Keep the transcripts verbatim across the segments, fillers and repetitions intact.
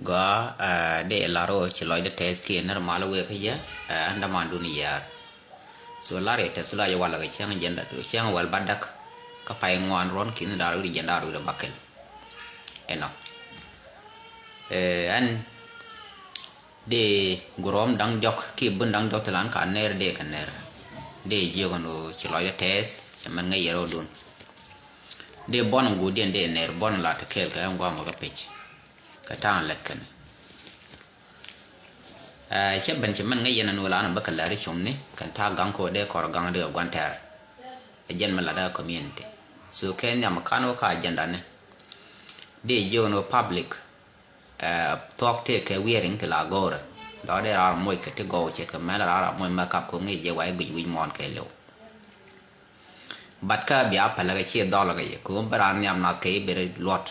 Gɔaa, eh, dee lar ɣöö ci lɔcdä tɛth kiɛ nɛr mal wëë kä yɛ, eh, ɛn dämandun yɛɛr. So lar yɛ tɛth la yɛ walɛ kɛ cäŋ jɛn, cäŋ wäl ba däk kä pay ŋuan ruɔ̱n ki̱n da̱r wi̱r jɛn da̱r wi̱r ba kɛl. Ɛnɔ. Eh, ɛn dee gurɔm da̱ŋ diɔ̱k kiɛ bun da̱ŋ diɔ̱k ti lan ka nɛr dee kɛ nɛr. Dee jiök ɛn ɣöö ci lɔcdä tɛth cɛ mɛn ŋäc yɛ rɔɔdun. Dee buɔ̱n ŋuudiɛn dee nɛr buɔ̱n la ti kɛɛl kɛ ɛn guamɔ kä pec. Kɛ ta̱a̱ŋ lät kɛn. Ɛ, cä ben cɛ mɛn ŋäc yɛn ɛn ɣöö la ɛn bä kɛ lɛr i̱ comni kɛn ta̱a̱ gaŋ kɛ ɣöö dee kɔr gaŋ dee kɛ gua̱n tɛɛr. Ɛ jɛn mi lat ɛ community. So kɛ nhiam kan wä ka agenda ni. Dee jiök ɛn ɣöö public, ɛ, thuɔ̱k tëë kɛ wearing ti la go̱o̱rɛ. Dɔ̱ dee raar moc kɛ ti gɔw ce̱tkɛ mɛl raar moc makeup kɛ ŋi̱i̱c jɛ wa i̱ guic wi̱c muɔ̱ɔ̱n kɛɛliw. But kä bia pälä kɛ ciɛ dhɔl kɛ yɛ kɛ ɣöö bä raan nhiam nath kɛ i̱ ber luɔt.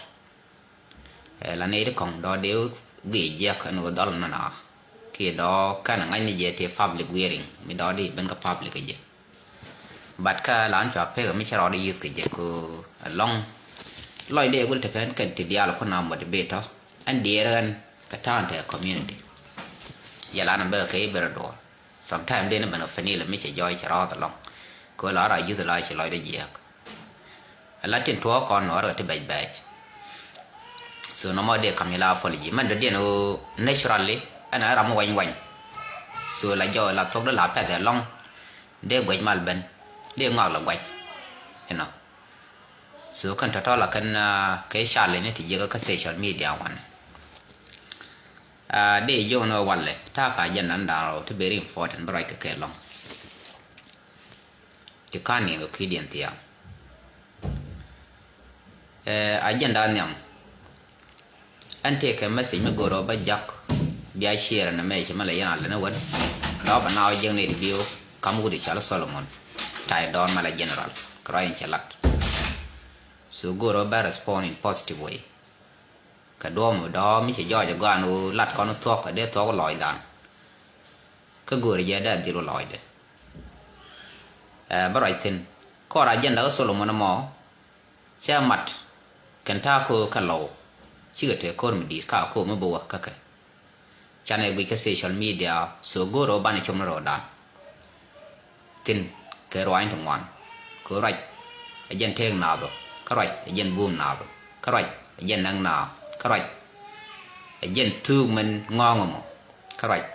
Ɛ, la nɛy ti kɔ̱ŋ dɔ̱ dee gic jiɛk ɛn ɣöö dhɔl nana. Kiɛ dɔ̱ kɛn ŋa̱cni jɛ ti public wearing mi dɔ̱ di ben kä public kɛ jɛ. But kä la ɛn cua pek mi cä rɔɔd youth kɛ jɛ kɛ ɛlɔ̱ŋ. Lɔc dee gul tekɛ ɛn kɛn ti diaal kun a motivate tɔ ɛn diɛɛr ɛn kɛ ta̱a̱n te community. Yɛ la ɛn bɛ kɛ i̱ ber duɔ̱ɔ̱r. Sometime dee ni ben ɔ fenil mi cɛ jɔɔc cɛ rɔɔth ɛlɔ̱ŋ. Kɛ ɣöö la ra youth la ci lɔcdä jiɛk. Ala tin tuɔɔk kɔn nuɔɔr kɛ ti bɛc bɛc. So nɔmɔ dee kam ila apology mɛn dɔ̱diɛn ɣöö naturally ɛn ɛ ram wany wany. So la jɔɔc la thuɔ̱k dee la pɛth ɛlɔ̱ŋ. Dee guɛc mal ben dee ŋɔak la guac. Inɔ. So kɛn tɔ̱tɔ̱ la kɛn, ah, kɛ challenge ni ti jiɛk kä social media wan. Ah, dee jiök ni walɛ ta̱a̱ ka agenda ni da̱a̱n rɔw ti very important bä ruac kɛ kɛ ɛlɔ̱ŋ. Ti ka̱n niɛŋ kɛ kui̱diɛn thia̱a̱ŋ. Ɛ, agenda nhiam. Ɛn tëëkɛ message mi go̱o̱r ɔ bä jak bia share nɛ mɛ ci mɛ lɛ yɛn a lɛ ni wän. Dɔɔ bɛ naaw jiäkni ti bi̱i̱ wä kam wut i̱ cal Solomon. Tay dɔɔn mɛ lɛ general kɛ ruac in cɛ lat. So go̱o̱r ɔ bä respond in positive way. Kɛ duɔ̱ɔ̱m dɔ̱ɔ̱m mi ci jɔɔc ɛ gɔaa ɛn ɣöö lat kɔn thuɔ̱k kɛ dee thuɔ̱k lɔɔcdan. Kä göörä jɛ dee dhil wä lɔɔcdɛ. Ɛ, bä ruac thi̱n kɔr agenda kä Solomon ɛmɔ cɛ mat kɛn ta̱a̱ köö kɛ lɔw. Cikɛ te ko̱r mi di̱i̱t ka köö mi bi wä kä kɛ. Canɛ guic kä social media, so go̱o̱rä banɛ com ni rɔɔdan. Thi̱n kɛ ruaacni ti ŋuan. Kɛ ruac ɛ jɛn tëëk naath ɔ, kä ruac ɛ jɛn buum naath ɔ, kä ruac ɛ jɛn näk naath, kä ruac ɛ jɛn thuuk min ŋɔ̱ɔ̱ŋ ɛmɔ, kä ruac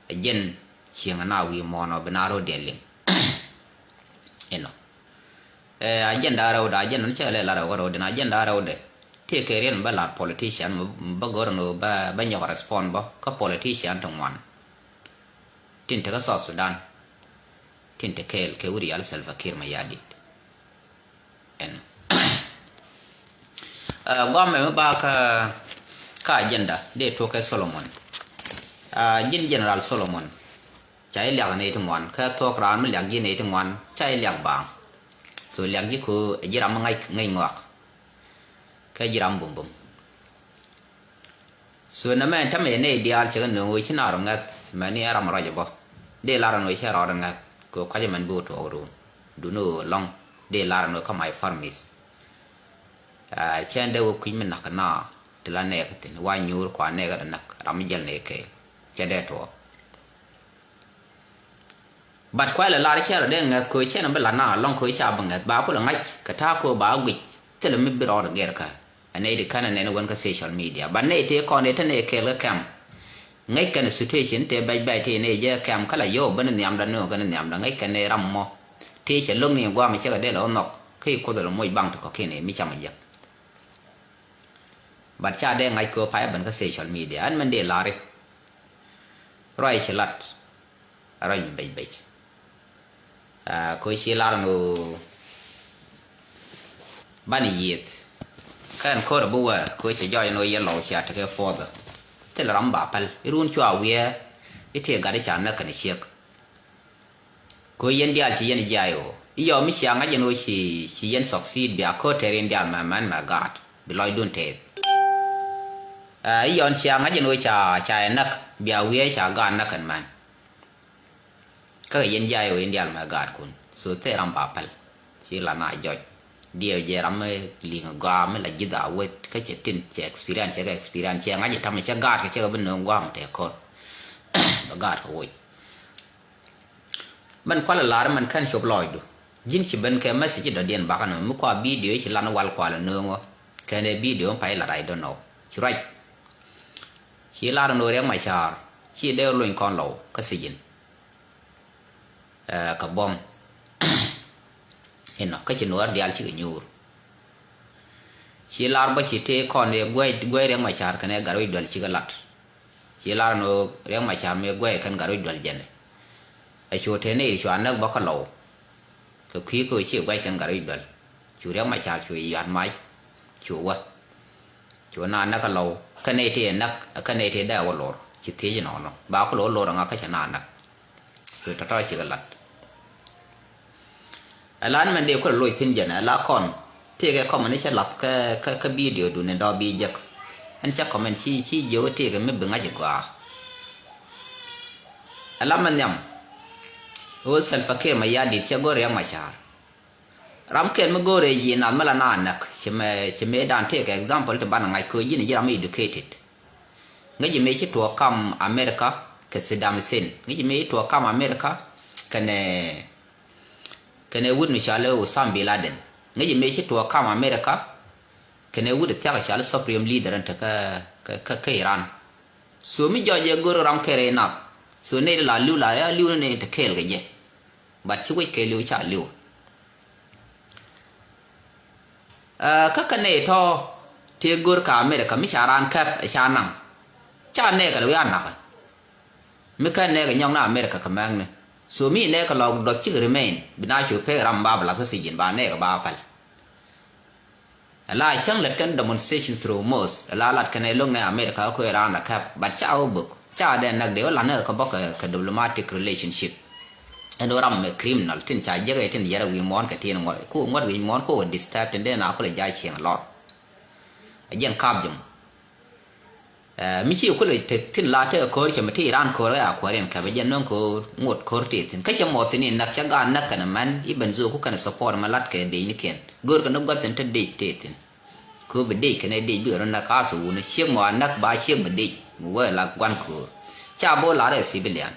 ɛ jɛn cieŋ ɛ naath wi̱i̱ muɔ̱ɔ̱n ɔ bi naath rɔ̱ diɛl liŋ. Inɔ. Ɛ, agenda rɛwdɛ, agenda ni cɛ lɛ la rɛw kä rɛwdɛ, agenda rɛwdɛ. Tëëkɛ riɛn bä lat politician bä gör ni bä, bä nyɔk respond bä kä politician ti ŋuan. Tin te kä South Sudan. Tin te kɛɛl kɛ wut yal Salva Kiir Mayardit. Ɛn. Ɛ, guamɛ mi ba kä, kä agenda dee tuɔk kɛ Solomon. Ɛ, ji̱n General Solomon. Ca ji̱ liak nɛy ti ŋuan, kä thuɔ̱k raan mi liak ji̱ nɛy ti ŋuan, ca ji̱ liak baaŋ. So liak ji̱ köö ɛ ji̱ ram mi ŋa̱c ŋäc ŋɔak. Kä ji̱ ram bumbum. So nɛmɛ ɛn tämɛ yɛ nɛy diaal cɛ kɛ nööŋ ɣöö ci naath rɔ ŋäth, mɛni ɛ ram rɔc ɛ bä. Dee lar ɛn ɣöö cɛ rɔɔdɛ ŋäth kɛ ɣöö kɔc ɛmɛn bi wä tuɔɔk ruun. Duundɛ ɣöö ɛlɔ̱ŋ dee lar ɛn ɣöö kä my farm is. Aa, cɛ ɛn dee wä kui̱c mi na̱k kɛ naath ti la nɛɛk thi̱n, wa nyuur kua nɛɛk kɛ dee näk ram mi jäl nɛy kɛɛl. Cɛ dee tuɔɔk. But kualɛ lar cɛ rɔ dee ŋäth köö cɛ nɔ bi lat na lɔŋ köö ca bi ŋäth ba kulɛ ŋa̱c kɛ ta̱a̱ köö ba guic thilɛ mi bi rɔɔd gɛr kä. Ɛ nɛy di känɛ nɛn wän kä social media. But nɛy tëë kɔn ëë te nɛy kɛɛl kä kɛm. Ŋäc kɛn situation tëë bɛc bɛc tëë nɛy jɛ kɛm kä la yio̱w ben nhiamda nööŋ kɛn nhiamda ŋäc kɛn nɛy ram mɔ. Tëë cɛ lo̱ŋ ni guam cɛ kɛ dee lɛ wä nhɔk kä i̱ kuoth lɛ moc baŋ ti kɔ̱kiɛn ëë mi cam a jek. But ca dee ŋa̱c köö pay ben kä social media ɛn mɛn dee lari. Ruac ci lat. Ruac mi bec bec. Aa, köö ci lar ni ɣöö banɛ yiëëth. Kä ɛn ko̱r ɛ bi wä köö cɛ jɔɔc ni ɣöö yɛ lɔw cia tekɛ further. Thilɛ ram ba päl i̱ run cua wiɛɛ i̱ tëë gat i̱ ca näk kɛn i̱ ciek. Kɛ ɣöö yɛn diaal ci yɛn jiay ɣöö i̱ yɔw mi cia ŋa̱c ɛn ɣöö ci, ci yɛn succeed bia ko̱r tɛr yɛn diaal mɛ mɛn mɛ gaat bi lɔcdun tɛth. Ɛ, i̱ yɔn cia ŋa̱c ɛn ɣöö ca, ca yɛ näk bia wiee ca gaat näk ɛn mɛn. Kä kɛ yɛn jiay ɣöö yɛn diaal mɛ gaatkun. So thil ram ba päl. Ci la na jɔc. Diɛw jɛ ram mi liŋ gɔaa mi la ji̱ dhaa wet kä cɛ tin cɛ experience, cɛ kɛ experience, cɛ ŋa̱c itam cɛ gaat kɛ cɛ kɛ bi nööŋ gua̱a̱m tɛ kɔr. Bɛ gaat kɛ woc. Mɛn kualɛ lar mɛn kɛn cop lɔcdu. Ji̱n ci ben kɛ message dɔ̱diɛn bakä nɔ mi kua video ci lan wal kualɛ nööŋɔ. Kɛn ɛ video pay lat, I don't know. Ci ruac. Ci lar nɔ Riɛk Macar ci dee luny kɔn lɔw kä sijin. Ɛ, kɛ buɔ̱m. Inɔ kä ci nuɔɔr diaal cikɛ nyuur. Ci lar bä ci tëë kɔn yɛ guɛc, guɛc Riɛk Macar kɛnɛ Gatwec Dual cikɛ lat. Ci lar ni Riɛk Macar mëë guɛc kɛn Gatwec Dual jɛn. Ɛ cu tëë nɛy cua näk bä kä lɔw. Kɛ kui̱ kä ci guɛc kɛn Gatwec Dual. Cu Riɛk Macar cu yuat mac. Cu wä. Cu na näk kä lɔw. Kä nɛy tëë näk, kä nɛy tëë dee wä lor. Ci thiec inɔnɔ. Ba kä lor lor ŋa kä cɛ na näk. So tɔ̱tɔ̱ cikɛ lat. Ɛ la ni mɛn dee kulɛ loc thi̱n jɛn ɛ la kɔn. Tëëkɛ comment ni cɛ lath kä, kä, kä video duni dɔ̱ bi jek. Ɛn cɛ comment ci, ci jiök tëëkɛ mi bi ŋa̱c igɔaa. Ɛ la mɛ nhiam. Ɣöö Salva Kiir Mayardit cɛ go̱r Riɛk Macar. Ram kɛl mi go̱o̱rɛ ji̱ nath mi la na näk. Ci mɛ, ci mɛ dan tëëkɛ example ti banɛ ŋa̱c köö ji̱n ji̱ ram educated. Ŋäci mëë ci tuɔɔk kam America kɛ Saddam Hussein. Ŋäci mëë ci tuɔɔk kam America kɛnɛ, kɛnɛ wut mi cɔal i̱ Osama bin Laden. Ŋäci mëë ci tuɔɔk kam America kɛnɛ wut thiak cɔal i̱ supreme leader in te kä, kä, kä, kä Iran. So mi jɔc ɛ go̱r ram kɛl rɛy nath. So nɛy ti la li̱w la ya li̱w ni nɛy ti kɛɛl kɛ jɛ. But ci wec kɛɛliw ca li̱w. Ɛ, kä kɛ nɛy tɔ̱ tëë go̱r kä America mi ca raan käp ɛ ca naŋ. Ca nɛɛkɛ lɛ wi̱i̱ a nakä. Mi kä nɛɛkɛ nyɔk ni America kɛ mɛŋni. So mi nɛɛkɛ lɔk dɔth cikɛ remain bi na cu pek ram ba bi lath kä sijin ba nɛɛkɛ ba päl. Ala cäŋ lät kɛn demonstration through most ala lat kɛn ɛ lo̱ŋ nɛ America kä kuɛ raan a käp. But ca wä bök ca dee näk dee wä la̱t ni kɛ bä kɛ, kɛ diplomatic relationship. Ɛn ɣöö ram mɛ criminal tin ca jek ɛ tin yɛrɛ wi̱i̱ muɔ̱ɔ̱n kɛ tin ŋuɔ̱t ku ŋuɔ̱t wi̱i̱ muɔ̱ɔ̱n ku wä disturb tin dee na kulɛ ja̱ cieŋ lɔr. A jiɛn kap jom. Ɛ, mi ci kulɛ tek tin la tek ko̱r cɛ mi ti ran ko̱r a kuäär in kɛpɛ jɛn nöŋ ko̱r ŋot ko̱r ti thin kä cɛ mɔth thin in näk cɛ gaat näk kɛn mɛn i̱ ben zok ku kɛn support mɛ lat kɛ dec ni kiɛn. Go̱r kɛ ni gua̱th thin te dec ti thin. Ko̱r bi dec kɛn ɛ dec bikɛ rɔ näk a thuun ciek mɔ a näk ba ciek mi dec mi wee la gua̱n ko̱r. Ca bo̱ lar ɛ civilian.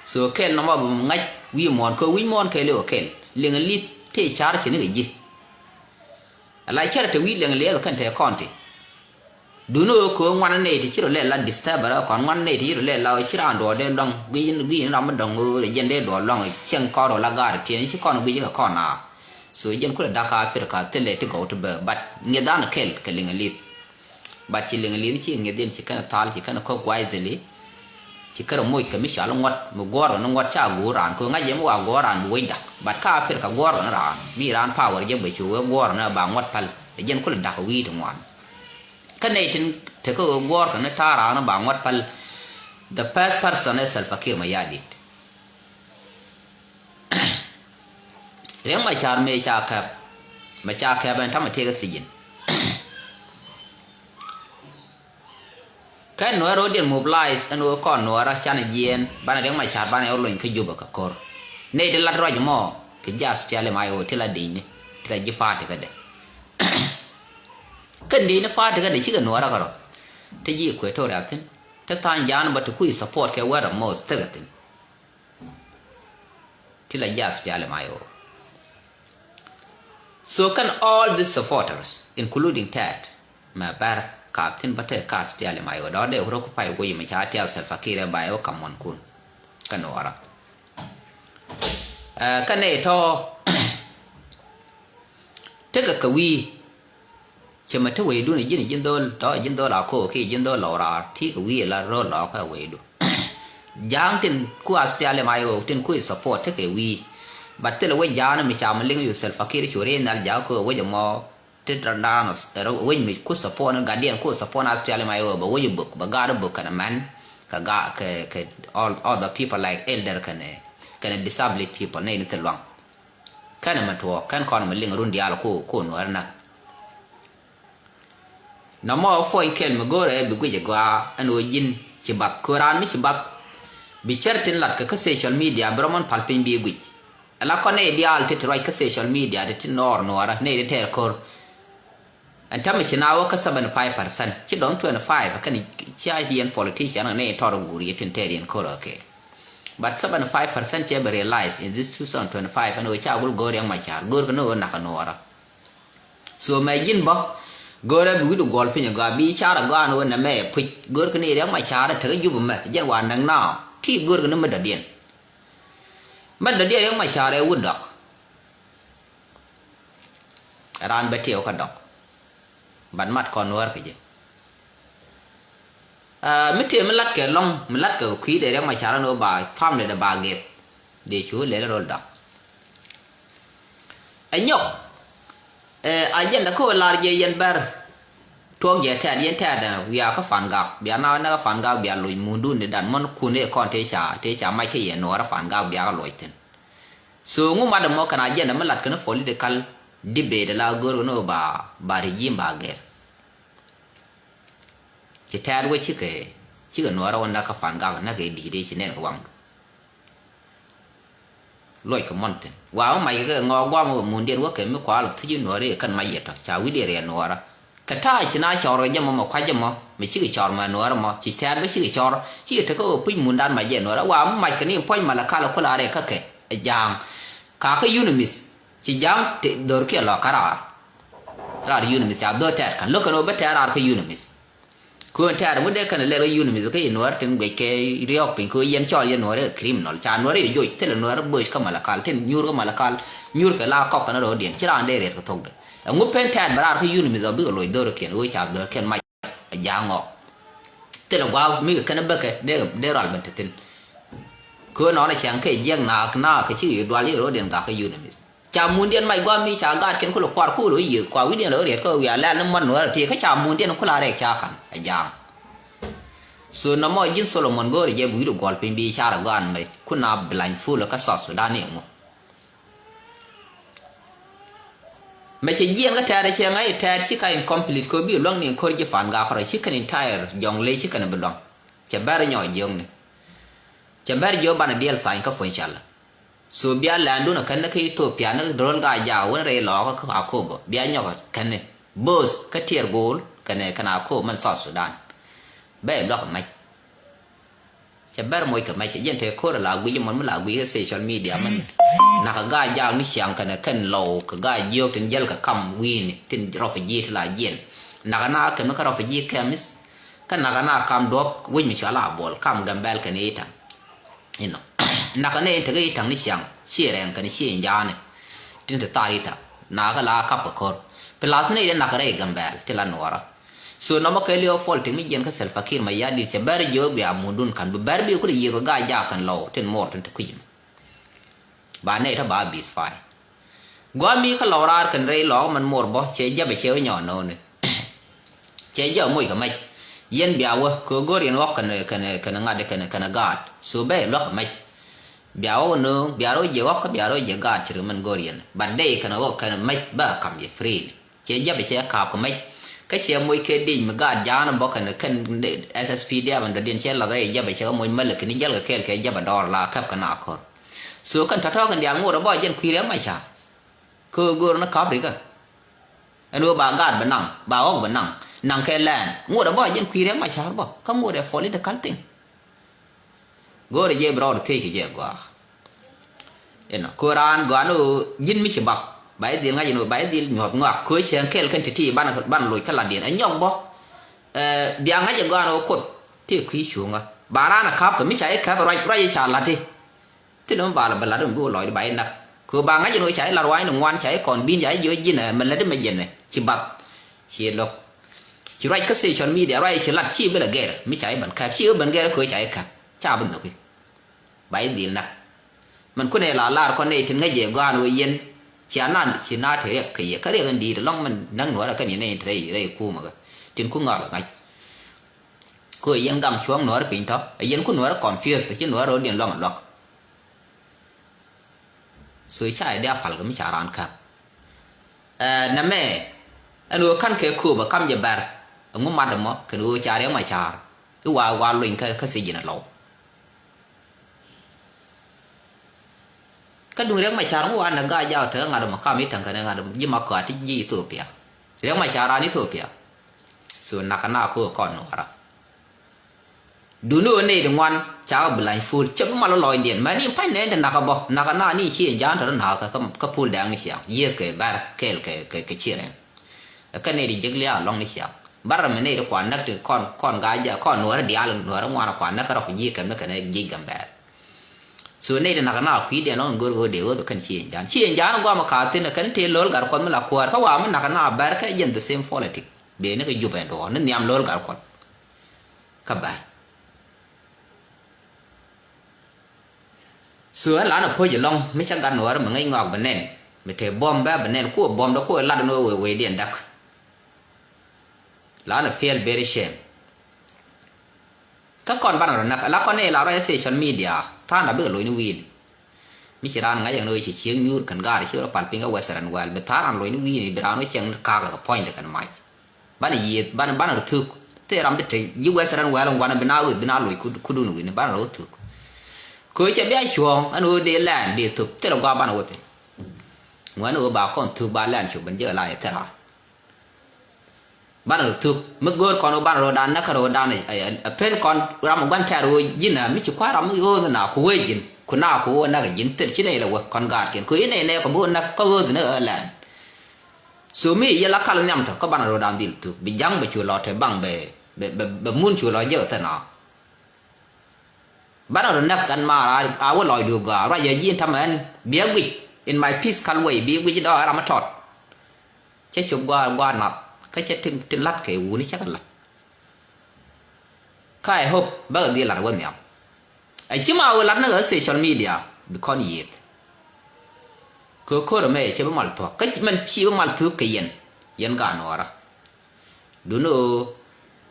So kɛl nɔmɔ bi ŋa̱c wi̱i̱ muɔ̱ɔ̱n ko̱r wi̱c muɔ̱ɔ̱n kɛl i̱ wä kɛl liŋ li̱th te car ci ni kɛ ji̱. Ala cär te wi̱i̱ liɛŋ liɛɛth kɛn te kɔn ti. Duni ɣöö köö ŋuan nɛy ti ci rɔ lɛ la disturb rɛ kɔn ŋuan nɛy ti ci rɔ lɛ la ɣöö ci raan duɔɔr dee luaŋ guic guic ni ram mi dɔ̱ŋ ɣöö rɛ jɛn dee duɔɔr luaŋ cieŋ kɔn rɔ la gaar tiɛn ci kɔn guic kɛ kɔn a. So jɛn kulɛ dak Africa thilɛ ti gɔw ti bɛ but ŋi̱eth an kɛl kɛ liŋ li̱th. But ci liŋ li̱th ci ŋi̱eth in ci kɛn thal ci kɛn kɔk wisely. Ci kärɛ moc kɛ mi cɔal ŋuɔ̱t mi guɔ̱ɔ̱r kɛ ni ŋuɔ̱t ca guur raan kɛ ŋa̱c jɛ mi wa guɔ̱ɔ̱r raan bi wec dak. But kä Africa guɔ̱ɔ̱r kɛ ni raan mi raan power jɛ bɛ cu wee guɔ̱ɔ̱r kɛ ni ba ŋuɔ̱t päl. Ɛ jɛn kulɛ dak wi̱i̱ ti ŋuan. Kä nɛy tin tekɛ wee guɔ̱ɔ̱r kɛ ni ta̱a̱ raan ni ba ŋuɔ̱t päl. The first person is Salva Kiir Mayardit. Riɛk Macar mëë ca kɛp mɛ ca kɛp ɛn tamɛ tiɛkɛ sijin. Kɛn nuɛɛr ɣöö diɛn mobilize ɛn ɣöö kɔn nuɛɛrä canɛ jiɛɛn banɛ Riɛk Macar banɛ ɣöö lony kä Jubɛ kɛ ko̱r. Nɛy ti lat ruac mɔ kɛ ji̱ aspiali may ɣöö ti la di̱cni ti la ji̱ pa̱a̱ti kädɛ. Kɛn di̱cni pa̱a̱ti kädɛ cikɛ nuɛɛrä kärɔ. Ti ji̱ Equatoria thi̱n ti tha̱a̱ny ja̱a̱n bä ti kui̱ support kɛ wɛr ɛ moth thikɛ thi̱n. Ti la ji̱ aspiali may ɣöö. So kɛn all these supporters including Ted mɛ bɛr ka thi̱n bä te ka aspiali may ɣöö dɔ̱ dee wurä ku pay wec mɛ ca tiath Salva Kiir ɛ bay wä kamuɔnkun. Kɛn wä rɔ. Ɛ, kɛn nɛy tɔ̱ tekɛ kɛ wi̱i̱. Cɛ mɛ te wecdun ji̱n ji̱n dhol tɔ ji̱n dhol a ko̱o̱k kiɛ ji̱n dhol lɔw raar ti kɛ wi̱i̱ la ro̱l lɔɔk ɛ wecdu. Ja̱a̱ŋ tin ku aspiali may ɣöö tin ku support tekɛ wi̱i̱. But thilɛ wec ja̱a̱ŋ mi ca mi liŋ yu Salva Kiir cu ri nhial ja̱a̱ŋ ko̱o̱k wec ɛmɔ. Ti raan wec mi ku support ni guardian ku support ni aspiali may ɣöö bɛ wec bök bɛ gaat bök kɛnɛ mɛn. Kɛ gaat kɛ, kɛ all other people like elder kɛnɛ, kɛnɛ disability people ni ni thil luaŋ. Kɛn ɛmɛ tuɔɔk kɛn kɔn ɛmɛ liŋ run diaal ku, ku nuɛɛr näk. Nɔmɔ puɔ̱ny kɛl mi go̱o̱rɛ bi guic ɛ gɔaa ɛn ɣöö ji̱n ci bath köö raan mi ci bath. Bi cär tin lat kɛ kä social media bi rɔmɔn pal piny bi guic. Ala kɔn nɛy diaal ti ti ruac kä social media ti ti nɔɔr nuɔɔrä nɛy ti tɛɛr ko̱r. Ɛn tämɛ ci na wä kä seventy five percent, ci dɔ̱ŋ twenty five kɛn cia yɛn politician nɛy tɔr guur yɛ tin tɛɛr yɛn ko̱r ɛ kɛ. But seventy five percent cɛ bɛ realize in this two thousand twenty five ɛn ɣöö ca gul go̱o̱r Riɛk Macar, go̱o̱r kɛ ni ɣöö nak ɛ nuɔɔrä. So mɛ ji̱n bä go̱o̱rɛ bi wi̱cdu guɔ̱l piny ɛ gɔaa, bi car ɛ gɔaa ni ɣöö nɛmɛ ɛ puc, go̱o̱r kɛ ni Riɛk Macar ɛ tekä Jubɛ mɛ, jɛn wa näk naaw, ki go̱o̱r kɛ ni mi dɔ̱diɛn. Mɛ dɔ̱diɛn Riɛk Macar ɛ wut dɔk. Raan bɛ tiɛw kä dɔk. But mat kɔn nuäär kɛ jɛ. Ah, mi tëë mi latkɛ lɔ̱ŋ, mi latkɛ kui̱dɛ Riɛk Macar ni wä ba family dɛ ba geth. Dee cu lɛl rol dɔk. Ɛ nyɔk. Eh, agenda kä wä lar jɛ yɛn bɛr. Tuɔk jɛ tɛt, yɛn tɛt, eh, wiaa kä Fangak. Bia na, na kä Fangak bia loc mundun ni dan mɔn kun i̱ kɔn tëë ca, tëë ca mac kä yɛn nuɔɔrä Fangak bia kä loc thin. So ŋu mat ɛmɔ kɛn agenda mi lat kɛn political debate la go̱r kɛn ba, ba regime ba gɛr. Ci tɛɛr wä cikɛ, cikɛ nuɔɔrä wä näk kä Fangak näk kɛ di̱i̱t ci nɛn kɛ waŋdu. Luɔc kɛ mɔn thin. Wa mi mac kɛ ŋɔɔk guam wä mundiɛn wä kɛ mi kual thi̱ci nuɔɔrä kɛn mac yɛ tɔ. Ca wi̱diɛ riɛ nuɔɔrä. Kɛ ta̱a̱ ci na cɔr kɛ jɛ mɔ, mɛ kua̱c jɛ mɔ, mɛ cikɛ cɔr mɛ nuɔɔrä mɔ, ci tɛɛr bä cikɛ cɔr, cikɛ tekɛ wä puc mundan mac jɛ nuɔɔrä. Wa mi mac kɛ ni puɔ̱ny Malakal kulɛ rɛ kä kɛ, ɛ ja̱a̱ŋ. Ka kä UNMISS. Ci ja̱a̱ŋ te dhor kiɛ lɔ kä raar. Raar UNMISS ca dhor tɛɛr kan. Lo̱k kɛn wä bä tɛɛr raar kä UNMISS. Kön tɛɛr ŋut dee kɛn lɛl kä UNMISS kä yɛ nuɔɔr tin guic kɛ riɔk piny kɛ yɛn cɔl yɛ nuɔɔr ɛ criminal. Ca nuɔɔr ɛ joc thilɛ nuɔɔr böc kä Malakal tin nyuur kä Malakal. Nyuur kɛ la kɔk kɛn ro̱o̱diɛn ci raan dee riɛt kɛ thokdɛ. Ɛŋu pen tɛɛr bɛ raar kä UNMISS ɔ bikɛ loc dhor kiɛn ɣöö ca dhor kiɛn mac. Ja̱a̱ŋ ɔ. Thilɛ gua̱a̱k mi kɛ kɛn bäkɛ dee, dee rual ben te thi̱n. Kön nɔn ɛ cɛŋ kɛ jiɛk naak naak kɛ cikɛ yɛ dual yɛ ro̱o̱diɛn gak kä UNMISS. Ca mundiɛn mac gua̱a̱k mi ca gaat kɛn kulɛ kuar kulɛ wä yiëëth kua wi̱diɛn lɛ wä riɛt kä wiaa lɛl ni muɔ̱t nuɔɔr ti kä ca mundiɛn kula rɛk ca ka̱n ɛ ja̱a̱ŋ. So nɔmɔ ji̱n Solomon go̱o̱rɛ jɛ bi wi̱cdu guɔ̱l piny bi car ɛ gɔaa mɛ kuna blany ful kä South Sudan ni ɛŋu. Mɛ cɛ jiɛn kä tɛɛt cɛ ŋa̱c tɛɛt ci ka incomplete kɛ bi luaŋni in ko̱r ji̱ Fangak kärɔ ci kɛn entire Jonglei ci kɛn bi luaŋ. Cɛ bɛr nyɔ jiökni. Cɛ bɛr jiök banɛ diɛl thany kä puɔ̱ny cäl. So bia lɛndun ɛ kɛn ni kä Ethiopia ni drol Gaa-jaak wän rɛy lɔɔkä kä Akobo bia nyɔk ɛ kɛn ni both kä Tiɛɛr Go̱o̱l kɛn kɛn Akobo mɛn South Sudan. Bɛ luak ɛ mɛc. Cɛ bɛr moc kɛ mɛc cɛ jɛn te ko̱r la guic mɔn mi la guic kä social media mɛn. Nak kɛ Gaa-jaak ni ciaŋ kɛnɛ kɛn lɔw kɛ Gaa-jiök tin jäl kɛ kam wi̱i̱ni tin refugee ti la jiɛn. Nak kɛ na kɛm ni kä refugee camps. Kä nak kɛ na kam duɔ̱p wec mi cɔal a buɔl kam Gambɛl kɛn i̱ taŋ. Inɔ. Nak kɛ ni in tekɛ i̱ taŋ ni ciaŋ ci rɛŋ kɛn ci in ja̱a̱ni. Tin te thar i̱ taŋ nak kɛ la kap kɛ ko̱r. Plus ni in nak kɛ rɛy Gambɛl ti la nuɔrä. So nɔmɔ kɛ liɔ politic mi jiɛn kä Salva Kiir Mayardit cɛ bɛr jiök bia mundun kan bi bɛr bi kulɛ yiëë kɛ Gaa-jaak kɛn lɔw tin mor tin te kui̱c mi. Ba nɛy tɔ ba bis fay. Gua̱a̱ mi kä lɔw raar kɛn rɛy lɔk mɛn mor bɔ cɛ jabɛ cɛ wä nyɔɔn no̱o̱ni. Cɛ jabɛ moc kɛ mɛc. Yɛn bia wä kɛ go̱r yɛn ɣɔk kɛn kɛn kɛn ŋa̱t kɛn kɛn gaat. So bɛ luak kɛ mɛc. Bia wä no̱o̱ŋ bia rɔ jɛ ɣɔk kä bia rɔ jɛ gaat ci ri mɛn go̱r yɛn. But dee kɛn ɣɔk kɛn mɛc bä kam yɛ freely. Cɛ jabɛ cɛ kaap kɛ mɛc. Kä cɛ moc kɛ dic mi gaat ja̱a̱n bɔ kɛn kɛn S S P D F ɛn dɔ̱diɛn cɛ lath rɛy jabɛ cɛ kɛ moc mälä kɛn i̱ jäl kɛ kɛɛl kɛ jabɛ dɔɔr la käp kɛ na ko̱r. So kɛn tɔ̱tɔ̱ kɛn diaal ŋot ɛ bɔ jɛn kui̱ Riɛk Macar. Kä ɣöö go̱o̱r ni ka̱p rikä. Ɛn ɣöö ba gaat bɛ naŋ ba ɣɔ̱k bɛ naŋ. Naŋ kɛ lɛn ŋot ɛ bɔ jɛn kui̱ Riɛk Macar bɔ kä ŋot ɛ political thing. Go̱o̱rɛ jɛ bi rɔɔd thiec kɛ jɛ gɔaa. Inɔ ko̱ raan gɔaa ni ɣöö ji̱n mi ci bak ba i̱ dhil ŋa̱c in ɣöö ba i̱ dhil nyuɔ̱th ŋɔak ko̱ cɛn kɛɛl kɛn ti̱ti̱ banɛ banɛ loc kä latdiɛn ɛ nyɔk bɔ. Bia ŋa̱c ɛ gɔaa ni ɣöö Kuoth tëë kui̱ cuŋä ba raan ɛ ka̱p kɛ mi ca i̱ ka̱p ɛ ruac ruac i̱ ca la̱t i̱. Thilɛ mi ba lɛ bɛ lat mi bi wä lɔcdi ba i̱ näk. Kɛ ɣöö ba ŋa̱c in ɣöö ca i̱ lat ruaacni ŋuan ca i̱ kɔn bi̱n ca i̱ jiök ji̱n ɛ mɛ lätdi mɛ jɛn ɛ ci bath. Ci lo̱k ci ruac kä social media ruac ci lat ci bi lɛ gɛr mi ca i̱ ben kɛp ci i̱ ben gɛr kɛ ɣöö ca i̱ kɛp ca bi nhök i̱. Ba i̱ dhil näk. Mɛn kunɛ la lar kɔn nɛy tin ŋäc jɛ gɔaa ni ɣöö yɛn cia nan ci na te riɛk kɛ yɛ kä riɛk in di̱i̱t ɛlɔ̱ŋ mɛn näk nuɔɔrɛ kɛn yɛn nɛy in te rɛy rɛy kumä kɛ tin ku ŋɔak lɛ ŋa̱c. Kɛ ɣöö yɛn gam cuɔ̱ɔ̱ŋ nuɔɔrɛ piny tɔ̱ ɛ yɛn ku nuɔɔrɛ confused ci nuɔɔrɛ ro̱diɛn luaŋ ɛ luak. So ca i̱ dee a pal kɛ mi ca raan käp. Ɛ nɛmɛ ɛn ɣöö ka̱n kɛ kööbä kam jɛ bɛr ɛŋu mat ɛmɔ kɛn ɣöö ca Riɛk Macar i̱ wa wa luny kä kä thiec ji̱n ɛ lɔw. Kä duŋ Riɛk Macar ŋu wa nɛ gaa jaw te ŋa̱t mɔ kam i̱ ta̱ŋ kɛnɛ ŋa̱t mɔ ji̱ ma kɔa ti ji̱ Ethiopia. Riɛk Macar an Ethiopia. So nak kɛ na ko kɔn nuɔra. Duni ɣöö nɛy ti ŋuan cakɛ bi lany puul cɛ bi mal lɔcdiɛn mɛn in pa̱ny nɛn ti nakä bä nakä na ni ci in ja̱a̱n tɔ̱ ti nakä kä puul dɛŋ ni ciaŋ yiëëth kɛ bɛr kɛɛl kɛ kɛ ciɛrɛn. Kä nɛy ti jiäk liaak lɔ̱ŋ ni ciaŋ bärɛ mi nɛy ti kuan näk ti kɔn kɔn ga̱a̱c jɛ kɔn nuɔ̱ɔ̱ri diaal nuɔ̱ɔ̱ri ŋuan kuan näk kä rɔ̱ fi ji̱ kɛm ni kɛn ji̱ Gambɛɛr. So nɛy ti nakä na kui̱diɛn lɔ̱ŋ in go̱r ɣöö dee ɣöth kɛn ci in ja̱a̱n ci in ja̱a̱n guamɛ ka̱a̱ thi̱n kɛn tëë lo̱l gat kuɔth mi la kuäär kä wa̱a̱ mi nakä na bɛr kɛ jɛn the same politic. Bee ni kɛ Jubɛ duɔ̱ɔ̱r ni nhiam lo̱l gat kuɔth. Kä bär. So ɛ lan ɛ puɔ̱c ɛlɔ̱ŋ mi cä gat nuɔɔrä mi ŋäc ŋɔak bɛ nɛn mi te buɔ̱m bɛ bɛ nɛn kuɔ buɔ̱m dɔ kuɔ lat ni wee wee diɛn dak. Lan ɛ feel very shame. Kä kɔn banɛ rɔ näk la kɔn ni la rɔ ɛ social media tha̱a̱n a bikɛ lo̱c ni wi̱i̱ni. Mi ci raan ŋa̱c ɛn ɣöö ci cieŋ nyuur kɛn gaat ci rɔ pal piny kä Western world bi tha̱a̱n raan lo̱c ni wi̱i̱ni bi raan wä cieŋ kakä kɛ puɔ̱nydɛ kɛn mac. Banɛ yiëth banɛ banɛ rɔ thuk thil ram bi te yi Western world ŋuanɛ bi na ɣööth bi na loc kudun wi̱ni banɛ rɔ thuk. Köö cɛ bia cuɔ̱ɔ̱ŋ ɛn ɣöö dee lɛn dee thuk thil ɛ gua̱a̱ banɛ wä thi̱n. Ŋuɛn ɣöö ba kɔn thuk ba lɛn cop ben jek la yɛ thil ram. Banɛ rɔ thuk mi go̱o̱r kɔn ɣöö banɛ rɔ dan näk kä rɔ dan ɛ pen kɔn ram ɛ gua̱n tɛ̈r ɣöö ji̱n ɛ mi ci kua̱r ram mi ɣööth na ku wee ji̱n ku na ku wee näk ji̱n thil ci nɛy lɛ wä kɔn gaatkiɛn köö ci nɛy nɛy kɔ bi wä näk kä ɣööth ni ɣä lɛn. So mi yɛ la kal nhiam tɔ kä banɛ rɔ dan dhil thuk bi ja̱ŋ bɛ cu lɔ te baŋ bɛ bɛ bɛ mun cu lɔ jek thɛ nɔ. Banɛ rɔ näk ɛn maar a wä lɔcdu gɔaa ruac yɛ ji̱ in tamɛ ɛn biɛ guic in my physical way bi guic dɔɔk ɛ ram mi tɔt. Cɛ cop gɔaa gɔaa nath kä cɛ tin tin la̱t kɛ wuni cɛ kɛ la̱t. Ka I hope bäkɛ dhil lat wä nhiam. Ɛ ci ma wä lat ni ɣä social media bi kɔn yiëth. Kɛ ko̱r ɛmɛ cɛ bi mal thuɔ̱k kä mɛn ci bi mal thuɔ̱k kɛ yɛn yɛn gaat nuɔɔrä. Duni ɣöö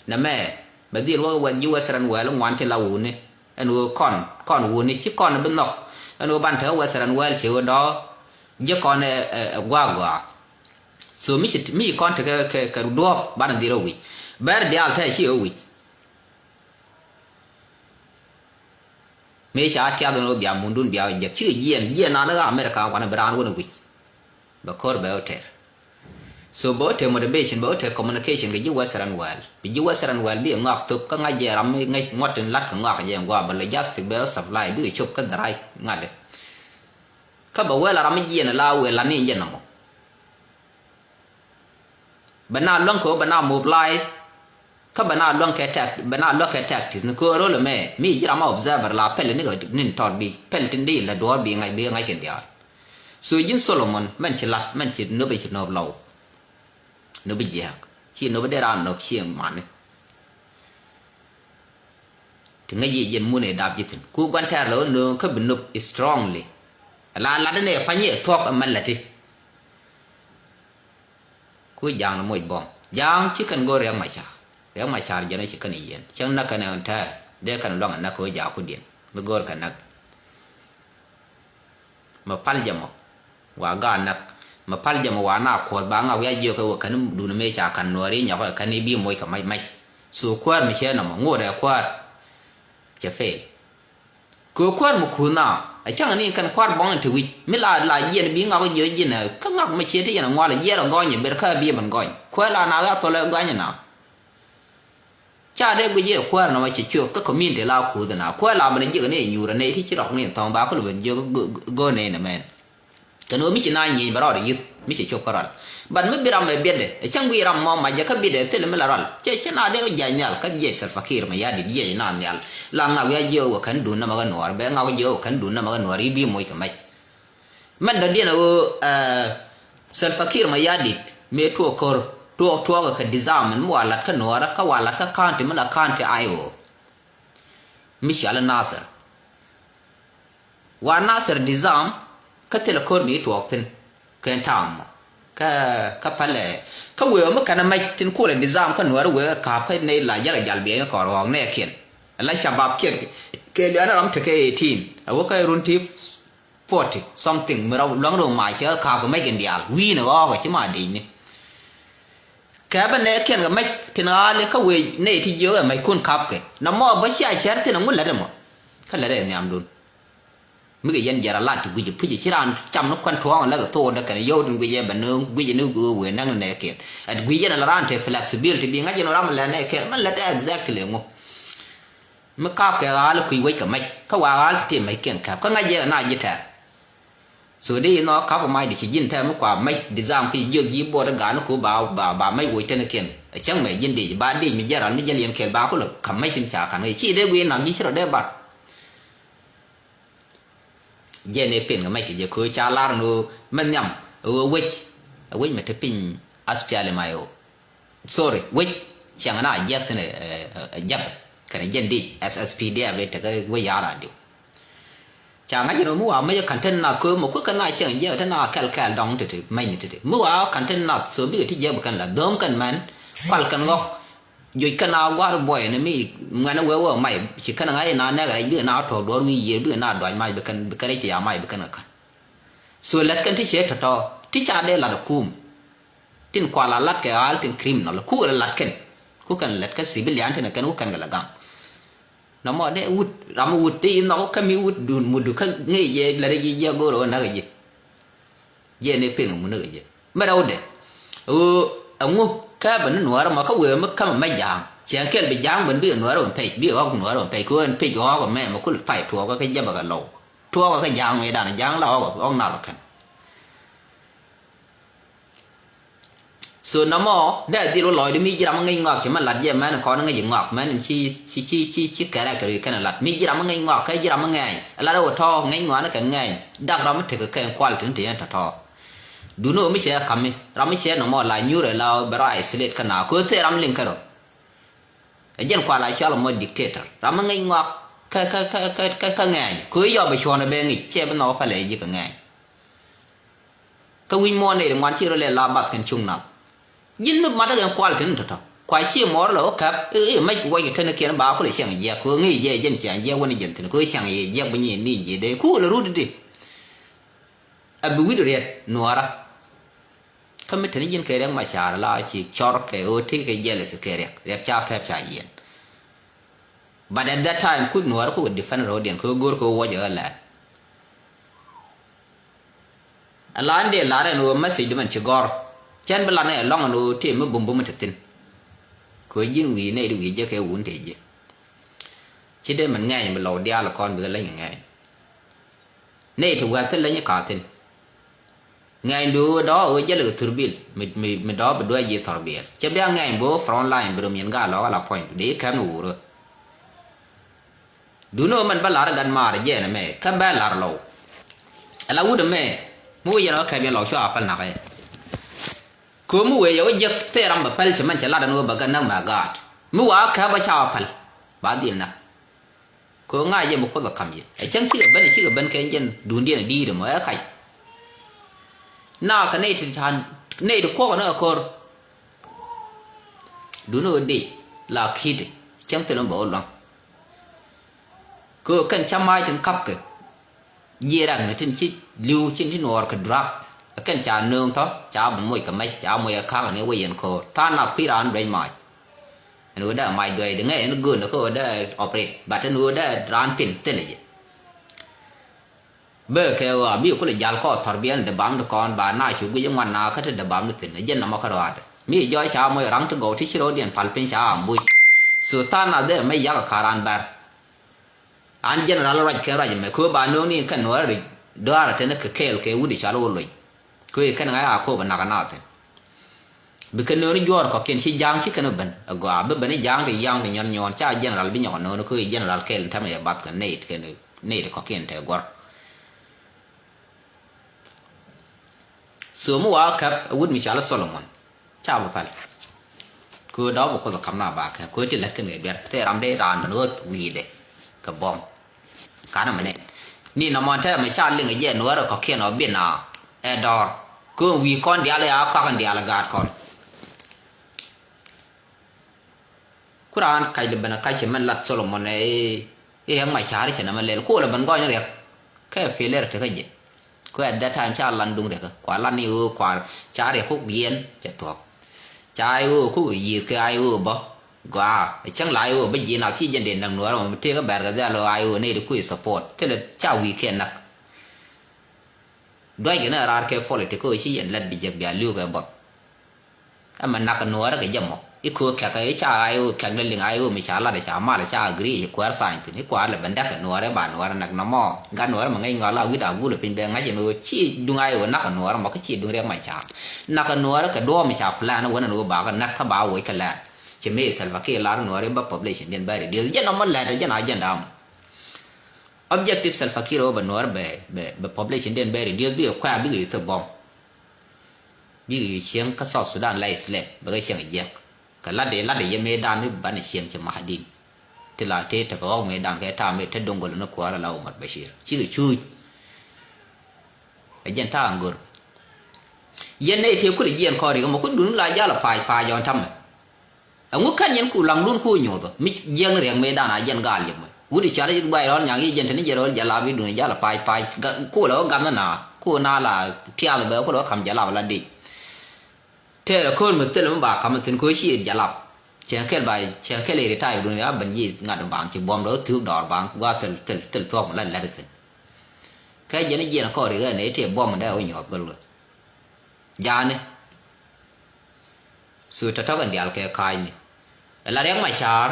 nɛmɛ bɛ dhil wä wɛth ji̱ Western world ŋuan tin la wuni ɛn ɣöö kɔn kɔn wuni ci kɔn bi nhɔk ɛn ɣöö ban te Western world ci ɣöö dɔ̱ ji̱ kɔn ɛ gua̱a̱ gua̱a̱. So mi ci mi ci kɔn tekɛ kɛ kɛ duɔ̱ɔ̱p banɛ dhil ɛ wi̱c bɛr diaal te ci ɛ wi̱c. Mëë ca tiath ni ɣöö bia mundun bia jek cikɛ jiɛn jiɛn nan ɣä America wanɛ bi raan wänɛ wi̱c. Bɛ ko̱r bɛ ɣä tɛr. So bɛ ɣä tɛr motivation bɛ ɣä tɛr communication kɛ ji̱ Western world bi ji̱ Western world bi ɛ ŋɔak thok kä ŋa̱c jɛ ram mi ŋäc ŋuɔ̱t in la̱t kɛ ŋɔak jɛ ŋɔak bɛ logistic bɛ ɣä supply bikɛ cop kä dhɛr ŋa̱t. Kä bɛ wël a ram mi jiɛn la wël la ni jɛ nɔmɔ. Bɛ na luäŋ kɛ ɣöö bɛ na mobilize. Kä bɛ na luäŋ kɛ tactics ni köör ro̱l ɛmɛ mi ji̱ ram a observer la pɛl ni kɛ nin tɔt bi pɛl tin di la duɔ̱ɔ̱r bi ŋa̱c bi ŋa̱c kɛn diaal. So ji̱n Solomon mɛn ci lat mɛn ci nöp ci nöp lɔw. Nöp jiääk ci nöp dee raan nöp ci mani. Ti ŋäc yi jiɛn mun ɛ dap ji̱ thi̱n ku gua̱n tɛɛr lɛ ɣä nööŋ kä bi nöp strongly. La lat ni ɛ pa̱ny ɛ thuɔ̱k ɛmɛ lati. Ku ja̱a̱ŋ ni moc buɔ̱m ja̱a̱ŋ ci kɛn go̱o̱r Riɛk Macar. Riɛk Macar jɛn ci kɛn yiɛn cäŋ näk kɛn ɛn tɛɛr dee kɛn luaŋ ɛ näk kɛ ɣä ja̱a̱k ku diɛn mi go̱o̱r kɛ näk. Mɛ pal jɛ mɔ wa gaat näk mɛ pal jɛ mɔ wa na kuɔth ba ŋa wiac jiök kɛ wä kɛn duni mëë ca ka̱n nuɔɔri nyɔk kɛ kɛn i̱ bi moc kɛ mac mac. Thok kuäär mi cɛ nɔmɔ ŋot ɛ kuäär. Cɛ fail. Kɛ kuäär mi kuth na a cäŋ ni kɛn kua̱r buɔ̱ŋ in te wi̱c mi la la jiɛn bi ŋak jiö jiɛn kä ŋak mi ciet ti yɛn a ŋual jiɛɛr a gɔny a ber kä bi ban gɔny kuäär la na wä a thol a gɔny na. Ca dee guic yɛ kuäär na ma cɛ cuɔth kä community la kuth na kuäär la ban jiɛk ni nyuur a nɛy ti ci rɔk ni thɔŋ ba kul ban jiök gö nɛy na mɛn. Kɛn ɣöö mi ci na nyieny bɛ rɔɔdɛ yi̱th mi ci cop kä rɔal. But mi bi ram ɛ biɛtdɛ ɛ cäŋ guiy ram mɔ macɛ kä biɛtdɛ thilɛ mi la rɔal cɛ cɛ na dee ɣä jiac nhial kä jiɛc Salva Kiir Mayardit jiɛc na nhial. La ŋak wiac jiɛ ɣä wä kän duun nɛmɛ kä nuɔɔr bɛ ŋak jiɛ ɣä wä kän duun nɛmɛ kä nuɔɔr i̱ bi moc kɛ mɛc. Mɛn dɔ̱diɛn ɛ ɣöö Salva Kiir Mayardit mëë tuɔɔk ko̱r tuɔɔk tuɔɔkɛ kɛ disarm mi wa lat kä nuɔɔrä kä wa lat kä county mi la county I O. Mi cɔal i̱ Nasir. Wa Nasir disarm kä thilɛ ko̱r mi tuɔɔk thi̱n kɛn ta̱a̱m mɔ. Kä kä pälɛ kä wëë mi kɛn a mɛc tin kulɛ disarm kä nuäär wëë ka̱a̱p kä nɛy la jäl a jal biɛɛny kɔɔr ɣɔɔk nɛɛkiɛn. Ala shabab kiɛn kɛ lia̱a̱n ram tekɛ eighteen a wä kä run ti forty something mi rɔ luäŋ rɔ mac cɛ ka̱a̱p kɛ mɛc kɛn diaal wi̱i̱n ɛ ɣɔɔk ɛ ci ma dicni. Kɛ bä nɛɛkiɛn kɛ mɛc tin ɣaali kä wëë nɛy ti jiök ɛ mɛckun ka̱pkɛ na mɔ bä cia cär thi̱n a ŋun lät ɛmɔ. Kä lät ɛ nhiamdun. Mi kɛ yɛn jɛr a lat ti guic puc ci raan cam ni kuan tuɔɔŋ lɛ kɛ thok dɛ kɛn yio̱w tin guic ɛ bɛ ni guic ni guic wee näk ni nɛ kɛn. At guic yɛn a la raan te flexibility bi ŋa̱c yɛn ram lɛ nɛ kɛn mɛn lɛ dɛ exactly ŋu. Mi kap kɛ ɣaal kui̱ wec kɛ mɛc kä wa ɣaal ti ti mɛc kɛn kap kä ŋa̱c yɛ na ji̱ tɛr. So di inɔ kap mac di ci ji̱n tɛr mi kua mɛc di zam ki jiök ji̱ buɔt i̱ ga̱a̱n ku ba ba ba mɛc woc tɛn kɛn. Cäŋ mɛ ji̱n di ba di mi jɛral mi jɛl yɛn kɛl ba ku lɛ kap mɛc tin ca kan ŋäc ci dee guic nak ji̱ ci rɔ dee bar. Jɛn ɛ pen kɛ mɛc kɛ jɛ köö ca lar ni ɣöö mɛ nhiam ɣöö wec ɛ wec mɛ te piny aspiali ma ɣöö. Sorry, wec cɛŋ na jiɛk thin ɛ jɛp kɛn jɛn dic S S P D F ɛ tekɛ wec ya̱r a diw. Ca ŋa̱c ni ɣöö mi wa mɛc ɛ ka̱n te nath köö mɛ kui̱ kɛ na cɛŋ jiɛk te na kɛl kɛl dɔŋ titi mɛc ni titi mi wa ka̱n te nath so bikɛ ti jiɛk bi kɛn la dho̱o̱m kɛn mɛn kual kɛn ɣɔk. Juc kɛn a gua̱r buɔyɛ ni mi ŋuɛn a wee wee mac ci kɛn a ŋa̱c ina nɛk rɛc bikɛ na tɔ̱ duɔ̱ɔ̱r wi̱i̱ yiëë bikɛ na duac mac bikɛn bikɛ rɛc ci ya mac bikɛn kɛ ka̱n. So lɛt kɛn ti ciɛ tɔ̱tɔ̱ ti ca dee lat a kum. Tin kual a lat kɛ ɣa̱l tin criminal ku kɛ lat kɛn ku kɛn lɛt kɛ civilian tin kɛn ku kɛn kɛ la gaŋ. Nɔmɔ dee wut ram wut ti in nhɔk kä mi wut dun mudu kä ŋi̱i̱c jɛ lɛt ji̱ jiɛ go̱o̱r ɣän näk ji̱. Jiɛ ni piŋ mun ni kɛ jɛ mɛ rɛw dɛ. Ɣöö ɛŋu kɛ bɛ ni nuäärä mɔ kä wëë mi kämɛ mɛ ja̱a̱ŋ cɛ kɛl bi ja̱a̱ŋ ben bi nuäärä ben pɛc bi ɣɔk nuäärä ben pɛc kɛ ɣöö ɛn pec ɣɔk mɛ mɛ kul pay tuɔɔkä kɛ jɛ bɛ kɛ lɔw tuɔɔkä kɛ ja̱a̱ŋ mi dan ja̱a̱ŋ la ɣɔk ɣɔk nal kɛn. So nɔmɔ dee dhil wä lɔcdä mi ji̱ ram ŋäc ŋɔak ci mɛn lat jɛ mɛn kɔn ŋäc ŋɔak mɛn ci ci ci ci ci character kɛn lat mi ji̱ ram ŋäc ŋɔak kɛ ji̱ ram ŋɛɛny lat wä tɔ̱ ŋäc ŋɔak ni kɛn ŋɛɛny dak ram mi tekɛ kɛn quality ni ti yɛn tɔ̱tɔ̱. Duni wä mi cɛ kami ram mi cɛ nɔmɔ la nyurɛ la bɛ rɔ isolate kä na kɛ thee ram liŋ kɛ rɔ. Ɛ jɛn kual a cɔl mɔ dictator ram mi ŋäc ŋɔak kä kä kä kä kä ŋɛɛny kɛ yɔp ɛ cuɔ̱n ɛ bɛ ŋic cɛ bi nhɔk palɛ ji̱ kɛ ŋɛɛny. Kä wi̱c muɔ̱ɔ̱n nɛy ti ŋuan ci rɔ lɛ la bath kɛn cuŋ nath. Ji̱n mi mat ɛ kɛn kual kɛn tɔ̱tɔ̱ kua ci mɔr lɛ wä käp i̱ mɛc wec kɛ tɛn kiɛn ba kulɛ ciɛŋ jiɛk kɛ ŋi̱i̱c jɛ jɛn ciɛŋ jiɛk wän jɛn thi̱n kɛ ciɛŋ yɛ jiɛk bi nyiɛ ni jiɛ dee ku lɛ rut di. A bi wi̱c riɛt nuɔɔrä. Kä mi teni ji̱n kɛ riɛk ma ca̱a̱r la ci cɔr kɛ ɣöö ti kɛ jiɛl i̱ kɛ riɛk riɛk ca kɛp ca yiɛn. But at that time kuc nuɔɔr kuk defend rɔɔdiɛn kɛ go̱r kɛ wuɔc ɛ lɛɛt. Ala in dee lar ɛn ɣöö message di mɛn ci gɔ̱r cɛn bi lan ɛ lɔŋ ɛn ɣöö tëë mi bum bum in te thi̱n. Kɛ ɣöö ji̱n wi̱i̱ nɛy di wi̱i̱ jɛ kɛ wun tëë ji̱. Ci dee mɛn ŋɛɛny bi lɔw diaal kɔn bikɛ leny ŋɛɛny. Nɛy ti wɛ̈th thil leny ka thi̱n. Ŋɛɛny bi ɣöö dɔ̱ɔ̱k ɣöö jälɛ kɛ thurbil mi, mi, mi dɔ̱ɔ̱k bi duäc ji̱ thɔrbiɛl. Cɛ bia ŋɛɛny bi ɣöö front line bi rom yɛn gaa lɔ̱k ala puɔ̱ny dee kɛm ni wuurä. Duundɛ ɣöö mɛn bä la̱r gat maar jɛɛn ɛmɛ kä bɛ la̱r lɔw. Ala wut ɛmɛ mi wee yɛn ɣä kɛp yɛn lɔw cua päl nakä. Köö mi wee yɛ wä jiäk thɛɛr ram bɛ päl cɛ mɛn cɛ lat ɛn ɣöö bɛ gat näk mɛ gaat mi wa ɣä kɛp bä ca wä päl. Ba dhil näk. Kɛ ɣöö ŋa̱c jɛ mi Kuoth ɛ ka̱m jɛ ɛ cäŋ cikɛ ben ɛ cikɛ ben kɛ jɛn duundiɛn ɛ di̱i̱t ɛmɔ ɛ kac. Nakä nɛy ti ca̱n nɛy ti kuɔk ɛ ni ɛ ko̱r. Duundɛ ɣöö dec la ki̱i̱t ɛ cäŋ thil ɛmɔ bɛ ɣöö lua̱ŋ. Kɛ ɣöö kɛn ca ma̱a̱c tin ka̱pkɛ jiɛɛr rak ni tin ci li̱w cin ti nuɔɔr kɛ durak. Ɛ kɛn ca nööŋ tɔ̱ ca bi moc kɛ mɛc ca moc ɛ ka̱k ni wä yɛn ko̱o̱r tha̱a̱ŋ nath kui̱ raan duec mac. Ɛn ɣöö dee mac duec di ŋäc ɛn gööndɛ kä ɣöö dee operate but ɛn ɣöö dee raan pin thilɛ jɛ. Bee kɛ ɣɔaa bi kulɛ jal kɔ thɔrbiɛn dee bam di kɔn ba na cu guic ŋuan na kä ti dee bam di thi̱n ɛ jɛn nɔmɔ kä rɔaadɛ mi jɔc ca moc raŋ ti gɔw ti ci ro̱o̱diɛn pal piny ca ambush. So tha̱a̱ŋ nath dee mɛ yak ɛ ka̱r raan bɛr. An general ruac kɛn ruac ɛmɛ köö ba nööŋni kɛn nuɔ̱ɔ̱rɛ ri dɔaarɛ tɛn kɛ kɛɛl kɛ wut i̱ cal wä loc. Köö i̱ kɛn ŋa̱c a kööb ɛ nak anath thin. Bi kɛn nööŋni juɔ̱ɔ̱r kɔ̱kiɛn ci ja̱a̱ŋ ci kɛn ɛ ben ɛ gɔaa bi ben i̱ ja̱a̱ŋ ti ya̱a̱ŋ ti nyuɔ̱n nyuɔ̱ɔ̱n ca general bi nyɔk ɛ nööŋni köö i̱ general kɛɛl in tɛmɛ yɛ bath kɛn nɛy ti kɛn nɛy ti kɔ̱kiɛn tɛ guɔ̱r. So mi wa käp ɛ wut mi cɔal i̱ Solomon. Ca bi päl. Kɛ ɣöö dɔ̱k bi Kuoth ɛ ka̱m na ba käp kɛ ɣöö ti lät kɛn kɛ duer thil ram dee raan ben ɣöth wi̱i̱dɛ kɛ buɔ̱m. Kanɛ mi nɛn ni nɔmɔ tɛmɛ ca liŋ ɛ jɛ nuäärɛ kɔ̱kiɛn ɔ bi na ɛ dɔ̱r. Kɛ ɣöö wi̱i̱ kɔn diaal ɛ a kɔak in diaal ɛ gaat kɔn. Ku raan kac lɛ ben a kac cɛ mɛn lat Solomon ɛ i̱ riɛk ma ca̱ri cɛ nɛmɛ lɛl ku lɛ ben gɔny riɛk. Kɛ failure tekä jɛ. Ku at that time ca lan duŋ riɛkä kua lan ni ɣöö kua ca riɛk ku giɛn cɛ thuɔ̱k. Ca ay ɣöö ku yiëëth kɛ ay ɣöö bä gɔaa ɛ cäŋ la ay ɣöö bä ji̱ nath ci jɛn dee näk nuäärä mɔ mi tëëkä bɛ̈r kɛ dhɛl ɣöö ay ɣöö nɛy di kui̱ support thilɛ ca wi̱i̱ kɛ näk. Duac kɛ ni raar kɛ politic kä ɣöö ci yɛn lat bi jek bia li̱w kɛ buɔth. Ɛmɛ nak kɛ nuɔɔrä kɛ jɛ mɔ i̱ köö kɛkɛ i̱ ca I O kɛk dee liŋ I O mi ca lat ca mal ca agree ci kuɛɛr sign thi̱n i̱ kuaar lɛ ben däk kɛ nuɔɔrä ba nuɔɔrä nak nɔmɔ. Gat nuɔɔrä mɛ ŋäc ŋɔl a wi̱t a gul ɛ piny bɛ ŋa̱c ɛn ɣöö ci duŋ I O nak kɛ nuɔɔrä mɔ kä ci duŋ Riɛk Macar. Nak kɛ nuɔɔrä kɛ duɔ̱ɔ̱p mi ca plan ɛ wänɛ ni ɣöö bakɛ nak kä ba woc kɛ lɛɛr. Ci mëë Salva Kiir lar nuɔɔrä i̱ bä population diɛn bɛ reduce jɛn nɔmɔ lɛɛt jɛn agenda mɔ. Objective Salva Kiir ɣöö bɛ nuɔɔrä bɛ bɛ bɛ population diɛn bɛ reduce bikɛ kuɛ̈ɛ̈ bikɛ yuth thil buɔ̱m. Bikɛ yuth cieŋ kä South Sudan la slave bɛ kɛ cieŋ jiɛk. Kɛ lat dee lat dee yɛ mëëdan mi banɛ cieŋ ci Mahadin. Ti la tëë tekɛ ɣɔ̱k mëëdan kɛ ta̱a̱ mëë te doŋ gɔl ni kuäärä la Omar Bashir cikɛ cuuc. Ɛ jɛn ta̱a̱ ŋ gör. Yɛn nɛy tëë kulɛ jiɛɛn kɔn rik ɛmɔ kun dun la jal a pa̱a̱c pa̱a̱c jɔn tamɛ. Ɛŋu kɛn yɛn ku laŋdun ku nyuuth mi jiɛɛn riɛk mëëdan a jɛn gaal yɛ mɔ wut i̱ cal i̱ guay rɔl nyaŋ i̱ jɛn te ni jɛ rɔl jɛ lap i̱ dun i̱ jal a pa̱a̱c pa̱a̱c ku lɛ ɣä gath ni na ku na la tiath bɛ ku lɛ ɣä ka̱m jɛ lap la dic. Tɛɛr ɛ ko̱r mi thil mi ba ka̱m thi̱n ko̱ ci i̱ jɛ lap. Cɛ kɛl ba cɛ kɛl i̱ ri ta̱a̱ i̱ dun i̱ a ben yi ŋa̱t baŋ ci buɔ̱m rɔ thiuk dɔɔr baŋ gua̱a̱ thil thil thil thuɔ̱k mi la lɛt thi̱n. Kɛ jɛn i̱ jiɛn kɔɔr i̱ ɣɛn i̱ tëë buɔ̱m dee wä nyuɔth gäl ɣä. Ja̱a̱ni. So tɔ̱tɔ̱k in diaal kɛ ka̱a̱cni. Ɛ la Riɛk Macar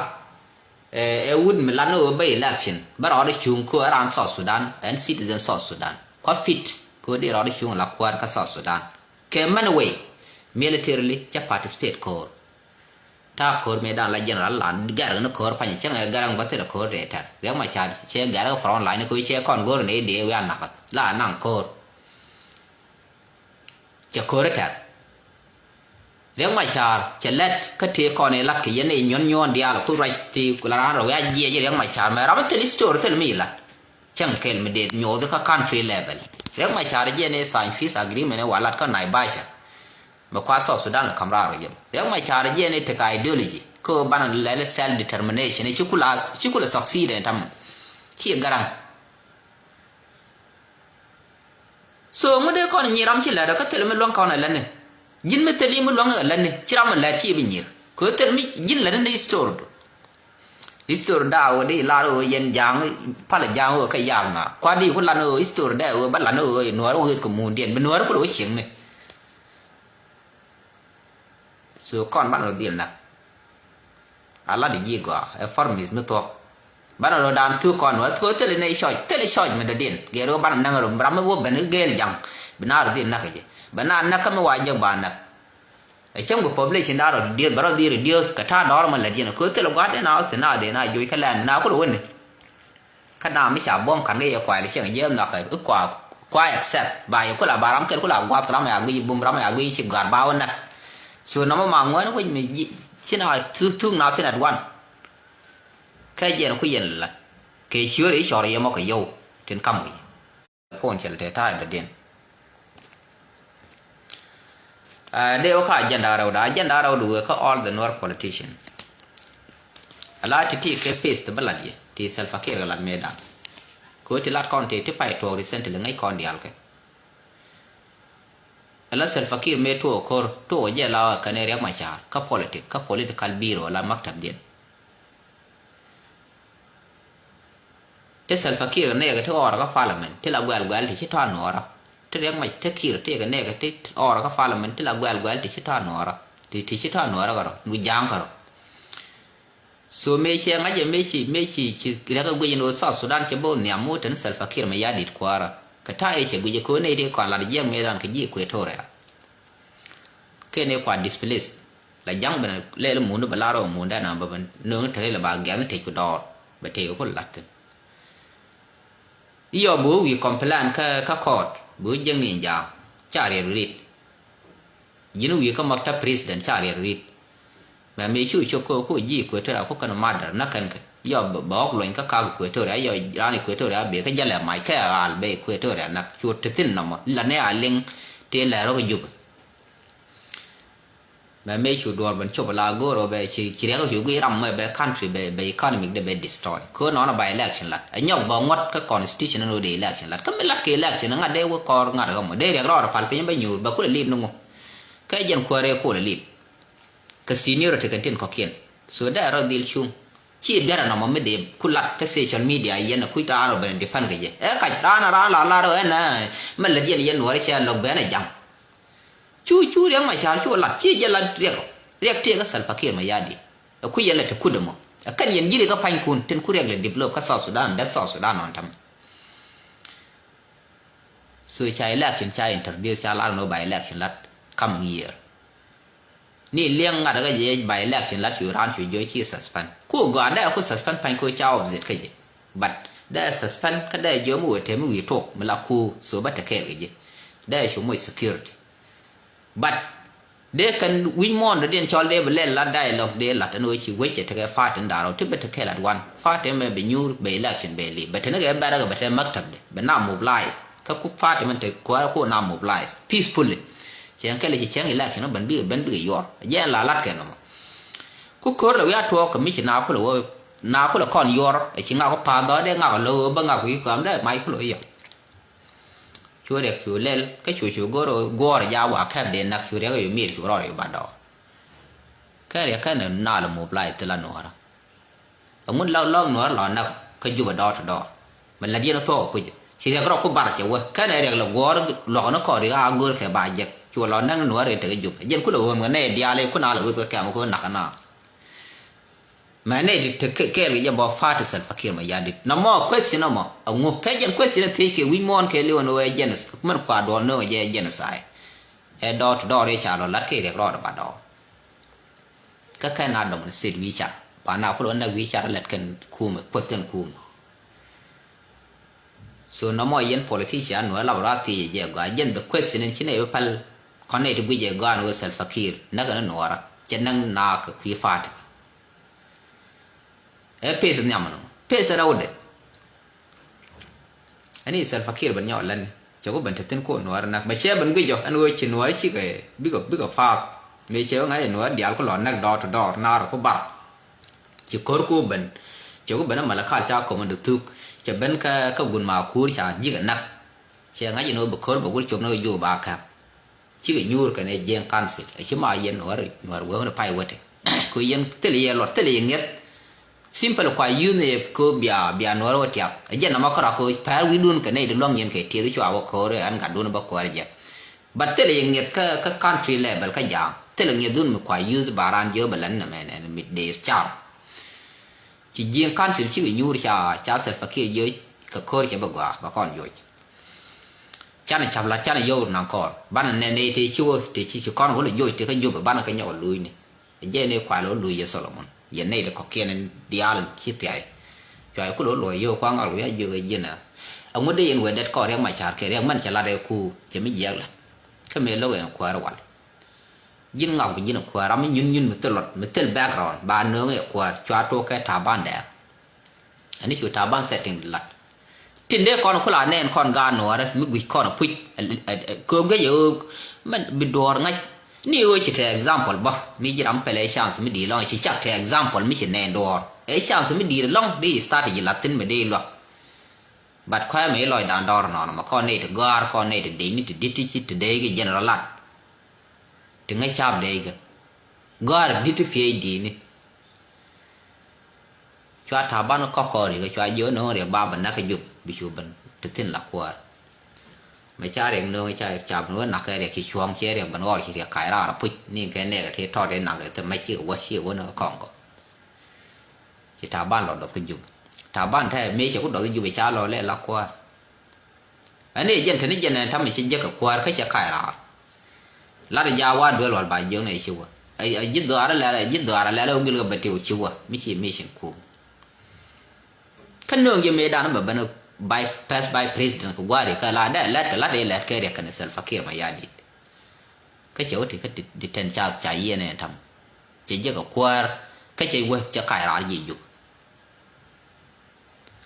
ɛ wut mi lat ni ɣöö bä election bä rɔɔdɛ cuŋ köö ɛ raan South Sudan ɛn citizen South Sudan. Kua̱ fit köö di rɔɔdɛ cuŋ la kuäär kä South Sudan. Kɛ many way militarily cɛ participate köör. Ta̱a̱ köör mëëdan la general la gɛr ni köör pany cäŋ ɛ gɛr ɛŋ bä thilɛ köör dee tɛr Riɛk Macar cɛ gɛr ɛ front line köö cɛ kɔn go̱r ni dee wian nakä la naŋ köör. Cɛ ko̱ri tɛr. Riɛk Macar cɛ lɛt kä tëë kɔn ilat kɛ yɛn i̱ nyuɔ̱n nyuɔ̱ɔ̱n diaal ku ruac ti la raan rɔ wiac jiɛc i̱ Riɛk Macar mɛ ram thil story thil mi ilat. Cäŋ kɛl mi dee nyuɔth kä country level. Riɛk Macar jiɛn i̱ sign peace agreement i̱ wa lat kä Naivasha. Mɛ kua South Sudan lɛ ka̱m raar rɔ jɛ mɛ Riɛk Macar jiɛn i̱ tekɛ ideology kä banɛ lɛl self determination i̱ ci kula ci kula succeed ɛn tamɛ. Ci garaŋ. So ŋu dee kɔn nyi ram ci lɛt kä thil mi luäŋ kɔn ɛ lätni. Ji̱n mi thil i̱ mi luäŋ ɛ lätni ci ram mi lɛt ci bi nyir. Kɛ thil mi ji̱n lätni ni history du. History da ɣöö di lar ɣöö yɛn ja̱a̱ŋ pal ja̱a̱ŋ ɣöö kä yak na kuat di ku lan ɣöö history da ɣöö ba lan ɣöö nuäär ɣöö ɣööth kɛ muundiɛn bi nuäär ku lo̱ cieŋni. So kɔn banɛ rɔ dhil näk. A lat i̱ ji̱ gɔaa ɛ promise mi thuɔ̱k. Banɛ rɔ daan thuk kɔn wä thuk thilɛ nɛy cɔc thilɛ cɔc mi dɔ̱diɛn gɛɛr ɣä banɛ näk rɔ ram mi wä ben i̱ gɛɛl ja̱ŋ. Bi naar dhil näk kɛ jɛ bɛ naar näk kä mi wa jek ba näk. Ɛ cäŋ bi population daan rɔ reduce bɛ rɔ dhil reduce kɛ ta̱a̱ dɔ̱r mɔ lät yɛn ɛ köö thilɛ gua̱a̱r dee na wä thi̱n na dee na joc kä lɛn na kulɛ wä ni. Kä da̱a̱m mi ca buɔ̱m ka̱n kä yɛ kuay li cieŋ jiɛth nhɔakä i̱ kua kuay accept ba yɛ kula ba ram kɛl kula guath ram ya guiy bum ram ya guiy ci gɔ̱a̱r ba wä näk. So nɔmɔ ma ŋuɛn wec mi ci na thuk na thin at wan. Kɛ jɛn ku yɛn la kɛ ciöör i̱ cɔr yɛ mɔ kɛ yɔw tin kam wi̱i̱. Puɔ̱n cɛ lɛ tɛ ta̱a̱ in dɔ̱diɛn. Dee wä kä agenda rɛwdɛ agenda rɛwdɛ wee kä all the Nuer politician. Ala ti ti kɛ pes ti bä lat yɛ ti Salva Kiir kɛ lat mëëdan. Kɛ wä ti lat kɔn ti ti pay tuɔɔk recently ŋäc kɔn diaal kɛ. Ala Salva Kiir mëë tuɔɔk ko̱r tuɔɔk jɛ la wä kɛn Riɛk Macar kä politic kä political bureau ala maktab diɛn. Ti Salva Kiir kɛ nɛɛkɛ ti ɔɔrä kä parliament ti la guɛl guɛl ti ci tɔ̱ a nuɔɔrä. Ti Riɛk Mac ti Kiir ti kɛ nɛɛkɛ ti ɔɔrä kä parliament ti la guɛl guɛl ti ci tɔ̱ a nuɔɔrä. Ti ti ci tɔ̱ a nuɔɔrä kärɔ mi ja̱a̱ŋ kärɔ. So mëë cɛ ŋa̱cɛ mëë ci mëë ci ci Riɛk ɛ guic ni ɣöö South Sudan cɛ bä nhiam mi wä teni Salva Kiir mɛ ya di̱t kuäärä. Kɛ ta̱a̱ ëë cɛ guic ɛ ko̱n nɛy ti kɔn lat jiɛk mëë ran kɛ ji̱ Equatoria. Kɛn ëë kua displace. La ja̱ŋ ben lɛl mundä bɛ lar ɔ mundä na bä ben nööŋ te rɛl ba gɛ̈th tec ku dɔɔr bɛ tec kɛ ku la̱t thi̱n. I̱ yɔ bi wä wi̱i̱ complain kä kä court bi wä jiäkni jaam ca riɛl rit. Ji̱n wi̱i̱ kä maktab president ca riɛl rit. Mɛ mi cu cok kä ku ji̱ Equatoria ku kɛn madar näk kɛn kɛ yɔ bɛ ɣɔk luɔ̱ny kä ka̱a̱k Equatoria yɔ raan Equatoria bee kä jälɛ mac kɛ ɣaal bɛ Equatoria näk cu te thi̱n nɔmɔ la ni a liŋ tëë lɛr rɔ kä Jubɛ. Mɛ mëë cu duɔ̱ɔ̱r ben cop la go̱o̱r ɣöö bɛ ci ci riɛk cu guic ram mɛ bɛ country bɛ bɛ economic de bɛ destroy. Kö nɔnɔ ba election lat ɛ nyɔk bɛ ŋuɔ̱t kä constitution ni ɣöö dee election lat kä mi lat kɛ election ŋa̱t dee wä kɔɔr ŋa̱t ɣä mɔ dee riɛk rɔɔd pal piny bɛ nyuur bɛ kulɛ lip ni ŋu. Kä jɛn kuäär ëë kulɛ lip. Kä seniority kɛ tin kɔ̱kiɛn so dee rɔ dhil cuŋ. Ci biɛrɛ nɔmɔ mi dee ku lat kä social media yɛn a kuc raan rɔ ben defend kɛ jɛ. Ɛ kac raan a raan la lar ɛ nɛ mɛ lät yɛn yɛn nuɔri cɛ lɔk ben a jaŋ. Cu cu Riɛk Macar cu lat ci jɛ lat Riɛk. Riɛk tëë kä Salva Kiir Mayardit. Ɛ kuc yɛn lɛ te kut ɛmɔ. Ɛ kɛn yɛn ji̱ri kä panykun tin ku Riɛk lɛ develop kä South Sudan däk South Sudan ɔn tämɛ. So ca election ca introduce ca lar no by election lat coming year. Ni liɛŋ ŋa̱t kä jɛ by election lat cu raan cu jiɔ ci suspend. Ku gɔaa dee ku suspend pany ku ca opposite kä jɛ. But dee suspend kä dee jiɔ mi wee te mi wi̱i̱ tok mi la ku so bä te kɛɛl kä jɛ. Dee cu moc security. But dee kɛn wi̱c muɔ̱ɔ̱n dɔ̱diɛn cɔl dee bi lɛl la dialogue dee lat ɛn ɣöö ci wec cɛ tekɛ party in da̱rɔ ti bɛ tekɛ lat wan party mɛ bɛ nyuur bɛ election bɛ li bɛ teni kɛ bɛrɛ kɛ bɛ te maktab de bɛ na mobilize kä ku party mɛ te kuäärä ku na mobilize peacefully. Cɛ kɛl ci cɛŋ election bɛn bikɛ bɛn bikɛ yuɔr jɛ la lat kɛ nɔmɔ. Ku ko̱r lɛ wi̱i̱ a tuɔɔk kɛ mi ci na kulɛ wä na kulɛ kɔn yuɔr ɛ ci ŋak ku pa̱a̱th dhɔ dee ŋak lɔ wä bä ŋak wi̱i̱ kɔam dee mac kulɛ wä yɔ. Cu riɛk cu lɛl kä cu cu go̱r guɔ̱ɔ̱r jaak wa kɛp dee nak cu riɛk yu miir cu rɔɔr yu ba dɔɔr. Kɛn riɛk kɛn nal mobilize thil a nuɔ̱ɔ̱rä. Ɛŋun lɔk lɔk nuɔ̱ɔ̱rä lɔ nak kä Jubɛ door to door. Mɛ la̱t yɛn thuɔɔk puc ci riɛk rɔ ku bar cɛ wä kɛn riɛk lɛ guɔ̱ɔ̱r luɔk ni kɔɔr yu a go̱r kɛ ba jek cu lɔ nak ni nuɔ̱ɔ̱rä tekɛ Jubɛ jɛn kulɛ ɣööm kɛ nɛy diaal i̱ ku nal ɣöth kɛ kɛm ku nak na. Mɛ nɛy ti te kɛɛl kɛ jɛ bɔ party Salva Kiir Mayardit. Nɔmɔ question nɔmɔ a ŋu pɛ jɛn question a thiec kɛ wi̱c muɔ̱ɔ̱n kɛ liwän wee genocide. Mɛn kua duɔl nööŋ jɛ genocide. Ɛ dɔɔr ti dɔɔr i̱ ca lɔ lat kɛ riɛk rɔɔd ba dɔɔr. Kä kɛn a dɔm ni set wi̱i̱ car ba na kulɔ näk wi̱i̱ car lɛt kɛn kumɛ kueth kɛn kumɛ. So nɔmɔ yɛn politician nuɔ̱ɔ̱r lap rɔ a thiec jɛ gɔaa jɛn the question in ci nɛy bi päl. Kɔn nɛy ti guic jɛ gɔaa ni wee Salva Kiir näk ni nuɔ̱ɔ̱rä cɛ näk naak kɛ kui̱ party. Ɛ peth nhiam nɔmɔ peth rɛwdɛ. Ɛn i̱ Salva Kiir ben nyɔk lɛn cɛ ku ben te thin kuɔn nuɔɔr nak bɛ cɛ ben guic jɔ ɛn ɣöö ci nuɔɔr cikɛ bikɛ bikɛ path. Mëë cɛ ɣöö ŋa̱c ɛ nuɔɔr diaal ku lɔ näk dɔɔr to dɔɔr naar ku bar. Ci ko̱r ku ben cɛ ku ben ɛ malakal ca commando thuk cɛ ben kä kä gun ma kuur ca jikɛ nak. Cɛ ŋa̱c ɛn ɣöö bi ko̱r bɛ gul cop ni kɛ juuk ba käp. Cikɛ nyuur kɛnɛ Jiɛŋ Council a ci ma yɛn nuɔr nuɔr wee wun pay wete. Ku yɛn thil yɛ luɔt thil yɛ ŋiɛth. Simple kua yuth ni yɛ ko bia bia nuɔr wä tiak a jɛn nama kɔra ko pɛr wi̱dun kɛ nɛy di luaŋ yɛn kɛ tieth cua wä ko̱r ɛn gat dun bä kuäär jɛ. But thil yɛ ŋiɛth kä kä country level kä ja̱a̱ŋ thil yɛ ŋiɛth dun mi kua yuth ba raan jiö bɛ lɛn nɛ mɛn ɛn mi dee cam. Ci Jiɛŋ Council cikɛ nyuur ca ca Salva Kiir jiö kɛ ko̱r cɛ bä gɔaa bä kɔn joc. Canɛ cap lat canɛ yio̱w naŋ kɔɔr banɛ nɛ nɛy tëë ci wä tëë ci ci kɔn wä lɛ joc tëë kä Jubɛ banɛ kɛ nyɔk ɛ luucni. Ɛ jɛ nɛy kual wä luuc yɛ Solomon yɛ nɛy ti kɔ̱kiɛn diaal ci thiay. Cuay kulɛ wä luɔc yio̱w kuaŋ ɣal wi̱i̱ a jiök ɛ ji̱n ɛ. Ɛŋu dee yɛn wee dɛt kɔɔr Riɛk Macar kɛ Riɛk mɛn cɛ lat ɛ kuur cɛ mi jiɛk lɛ. Kä mëë lo̱k ɛn kuäär wal. Ji̱n ŋak bi ji̱n ɛ kuäär ram mi nyun nyun mi thil luɔt mi thil background ba nööŋ ɛ kuäär cua tok kɛ Taban dɛɛk. Ani cu Taban setting lat. Tin dee kɔn kula nɛn kɔn gaat nuɔɔrɛ mi guic kɔn puc. Kööm kecɛ ɣöök mɛn bi duɔɔr ŋa̱c. Ni ɣöö ci te example bä mi ji̱ ram pɛlɛ chance mi di̱i̱t lɔŋ ci cak te example mi ci nɛn duɔɔr. Ɛ chance mi di̱i̱t lɔŋ dee strategy lat thin mi dee luak. But kɔ̱a̱c mi lɔcdan dɔɔr nɔnɔ mɛ kɔn nɛy ti gɔ̱a̱r kɔn nɛy ti dec ni ti di̱t ti ci ti dee ki general lat. Ti ŋäc ca̱a̱p dee kɛ gɔ̱a̱r di̱t ti P H D ni. Cua Taban kɔk kɔɔri kɛ cua jiɛ wä no̱o̱ŋ riɛk ba bɛ nak kɛ Jubɛ bi cu ben ti thin la kuäär. Mɛ ca riɛk no̱o̱ŋ ca cap ni wä nak kɛ riɛk ci cuɔ̱ɔ̱ŋ ciɛ riɛk ben ɣɔr ci riɛk kac raar apuc ni kɛ nɛɛkɛ ti tɔt in nak kɛ thim mɛ cikɛ wä cikɛ wä ni kɛ kɔŋ kɔ. Ci Taban lɔ dɔth kä Jubɛ. Taban tɛ mëë cɛ ku dɔth kä Jubɛ ca lɔ lɛ la kuäär. Ɛn i̱ jɛn te ni jɛn ɛn tamɛ ci jek kɛ kuäär kä cɛ kac raar. Lat ja wa duel wal ba jiöknɛ ci wä. Ɛ ji̱ dhuaar lɛl ɛ ji̱ dhuaar lɛl ɛ wä gil kɛ bɛ ti wä ci wä mi ci mission kum. Kä nööŋ ji̱ mëëdan bɛ ben vice first vice president kɛ gua̱a̱ri kä la dee lɛt kɛ lat i̱ lɛt kɛ riɛk kɛn Salva Kiir Mayardit. Kä cɛ wä ti kä ti ten ca ca yiɛn ɛn tam. Cɛ jek kɛ kuäär kä cɛ wä cɛ kac raar ji̱ Jubɛ.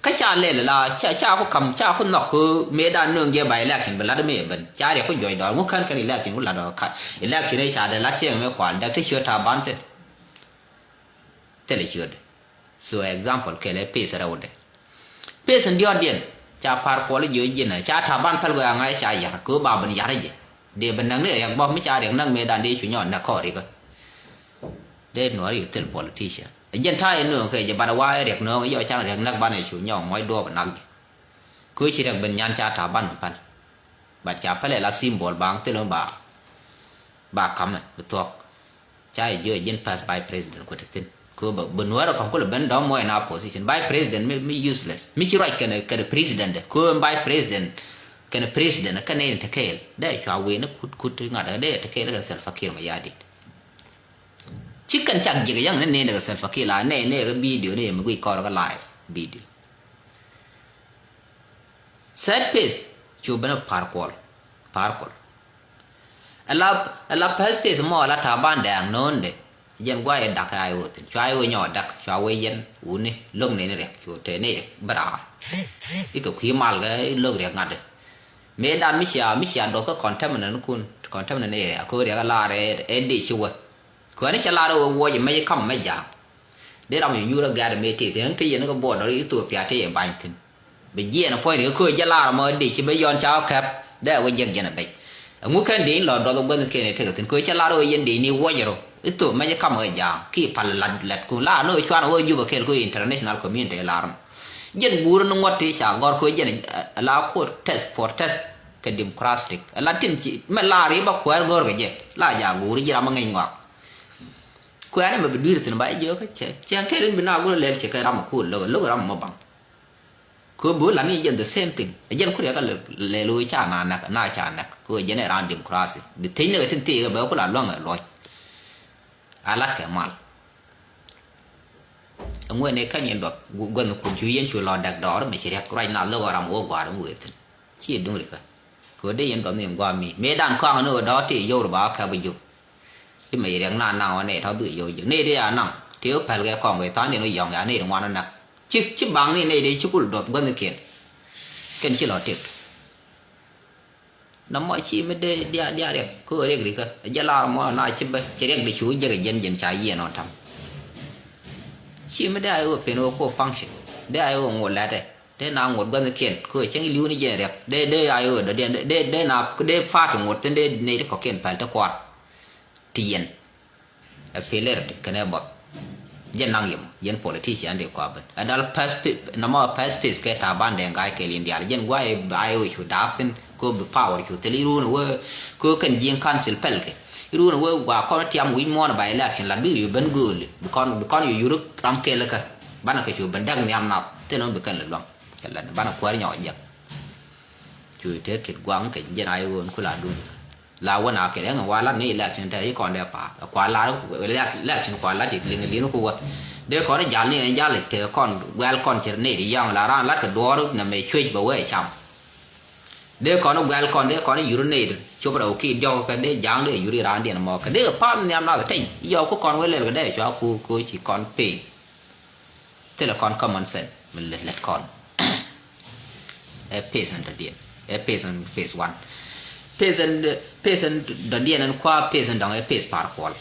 Kä ca lɛl la ca ca ku kam ca ku nhɔk ku mëëdan nööŋ jɛ ba election bi lat mëë ben ca riɛk ku juɔc dɔɔr ŋu kän kɛn election ku lat dɔɔr ka election ca dee lat cieŋ mëë kual däk ti ciöt Taban thin. Thilɛ ciötdɛ. So example kɛlɛ peth rɛwdɛ. Peth in diɔ̱ɔ̱kdiɛn ca par kuɔl jiö ji̱n ca Taban päl gɔaa ŋa̱c ca yar kɛ ɣöö ba ben yar jɛ. Dee ben näk ni riɛk bä mi ca riɛk näk mëëdan dee cu nyɔɔt näk kɔɔrikä. Dee nuɔɔr yu thil politician. Ɛ jɛn ta̱a̱ yɛ nööŋ kɛ jɛ, bat ɛ wa ɛ riɛk nööŋ, yɔ can riɛk näk banɛ cu nyɔk mɔc duɔɔp ɛ nak jɛ. Kɛ ɣöö ci riɛk ben nyan ca ta̱a̱ ban mi pal. Bat ca pälɛ la symbol baŋ thil mi ba, ba kamɛ bi thuɔ̱k. Ca yɛ jiök ɛ ji̱n past vice president kuɛ te thi̱n. Kɛ ɣöö bɛ, bɛ nuäärä kɔ̱ŋ kulɛ ben dɔ̱ŋ muɔc na position. Vice president mi, mi useless. Mi ci ruac kɛnɛ, kɛnɛ president dɛ. Kɛ ɣöö vice president kɛnɛ president kä nɛy ni te kɛɛl. Dee cua wëë ni kut, kut ŋa̱t dee te kɛɛl kɛ Salva Kiir Mayardit. Ci kɛn cak jiɛk yäŋ ni nɛy ni kɛ Salva Kiir la nɛy, nɛy kɛ video ni yɛ mi guic kɔr kɛ live video. Third phase cu ben a Par Kuol, Par Kuol. Ala, ala first phase mɔ ala Taban Deng no̱o̱ŋdɛ. Jɛn guay ɛ dak ɛ ay ɣöö thi̱n. Cua ay ɣöö nyɔk dak, cua wee yɛn wuni lo̱k nɛni riɛk, cu tɛ ni riɛk bä raar. Ikɛ kui̱ mal kɛ lo̱k riɛk ŋa̱t. Mëë dan mi cia, mi cia dɔth kä contaminant kun, contaminant area, ko riɛk a lar ɛ, ɛ dee ci wä. Kuäni cɛ lar ɛ wä wuɔc ɛ mɛc kam mɛ ja̱a̱ŋ. Dee ram yɛ nyuur a gɛ̈t ɛ mëë tëë thi̱n, te yɛn kä border Ethiopia te yɛ ba̱ny thi̱n. Bi jiɛɛn ɛ puɔ̱ny rikä köö jɛ lar ɛmɔ dee ci bi yɔn ca ɣä kɛp dee ɛ wä jiɛk jɛn ɛ bɛc. Ɛŋu kɛn dee in lɔ duɔth ɛ guänh kɛn ɛ tekɛ thi̱n köö cɛ lar ɣöö yɛn dee ni wuɔc rɔ i̱ thok mɛc ɛ kam ɛ ja̱a̱ŋ ki pal lat lat kun la ni ɣöö cuan ɣöö Juba kɛl köö international community lar ɛmɔ. Jɛn guur ni ŋuɔ̱t ti ca gɔr köö jɛn ɛ la kuɔt test for test kɛ democratic ɛ la tin ci mɛ lar i̱ ba kuɛɛr gɔr kɛ jɛ la ja guur ji̱ ram ɛ ŋäc ŋɔak. Kuɛɛr ɛmɛ bi dui̱r thi̱n ba jɛ jiök kä cɛ cɛ kɛl in bi na go̱r lɛl cɛ kɛ ram ɛ kuul lo̱k lo̱k ram ɛ mɔ baŋ. Kɛ ɣöö bi wä lat ni jɛn the same thing. Ɛ jɛn kuriɛ kä lɛ, lɛ lo̱c ca na näk, na ca näk. Kɛ ɣöö jɛn ɛ raan democracy. Bi thiec ni kɛ tin thieek ɛ bɛ ku la luäŋ ɛ luɔc. A lat kɛ mal. Ɛŋuɛn ɛ kɛn yɛn duɔth gu-, guänh kun cu yɛn cu lɔ dɛk dɔɔr mi ci riɛk ruac na lo̱k ram wä gua̱a̱r mi wëë thi̱n. Ci duŋ rikä. Kɛ ɣöö dee yɛn dɔth ni gua̱a̱m mi mëë dan kɔaŋ ni ɣöö dɔ̱ɔ̱k ti yio̱w ri ba kɛp jiök. Ti mɛ yɛ riɛk na naŋ ɣöö nɛ tɔ̱ bi yio̱w jiök nɛ dee a naŋ ti ɣöö pɛl kɛ kɔaŋ kɛ tha̱a̱ŋ diɛn ɣöö yɔ̱ŋ ya nɛ ri ŋuan ɣöö näk. Ci, ci baŋ ni nɛ dee ci kul dɔth guänh kiɛn. Kɛn ci lɔ tëk. Nɔmɔ ci mi dee diaal, diaal riɛk kä ɣöö riɛk rikä. Jɛ lar mɔ na ci bä ci riɛk di cu jek jɛn jɛn ca yiɛn ɔ tam. Ci mi dee a ɣöö pen ɣöö ko function. Dee a ɣöö ŋot lɛtɛ. Dee na ŋot guänh kiɛn kä ɣöö cäŋ li̱w ni jɛn riɛk. Dee, dee a ɣöö dɔ̱diɛn dee, dee na dee pa̱a̱t ŋot thin dee ney ti kɔ̱kiɛn pɛl ti kuaar. Ti yɛn. Ɛ pilir kɛnɛ buɔth. Jɛn naŋ yɛm, yɛn politician dee kua ben. Ɛ dal past pi-, nɔmɔ past phase kɛ Taban Deng Gai kɛɛl in diaal. Jɛn guay ay ɣöö cu daak thin, ko bi power cu thil iruun wee, ko kɛn ji̱i̱ŋ council pɛl kɛ. Iruun wee gua kɔn tiam wi̱c muɔ̱ɔ̱n by election la bi yu ben gööli. Bi kɔn, bi kɔn yu yuruk ram kɛɛl kä. Banɛ kɛ cu ben däk nhiam nath, thin ɔ bi kɛn lɛ luäŋ. Kɛ lɛ banɛ kuäär nyɔk jɛk. Cu te kit guaŋ kɛ jɛn a iwon kula duni. La wän a kɛ ɛŋ wa lat ni election te i kɔn dɛ pa̱a̱th. Kua lar election kua lat i liŋ liŋ ku wä. Dee kɔn jal ni jal te kɔn guɛl kɔn cir ni di yɔŋ la ran lat kɛ duɔr na mɛ cuec bɛ wee cam. Dee kɔn guɛl kɔn dee kɔn yur ni di cop rɛw ki diɔk kɛ dee jaŋ dee yur i ran diɛn mɔ kɛ dee pa̱a̱th nhiam nath teny. Yɔk ku kɔn wee lɛl kɛ dee cua ku ku ci kɔn piny. Thilɛ kɔn common sense mi lät lät kɔn. Ɛ peth in dɔ̱diɛn. Ɛ peth in peth one. Peth in, peth in dɔ̱diɛn in kua peth in dɔ̱ŋ ɛ peth Par Kuol.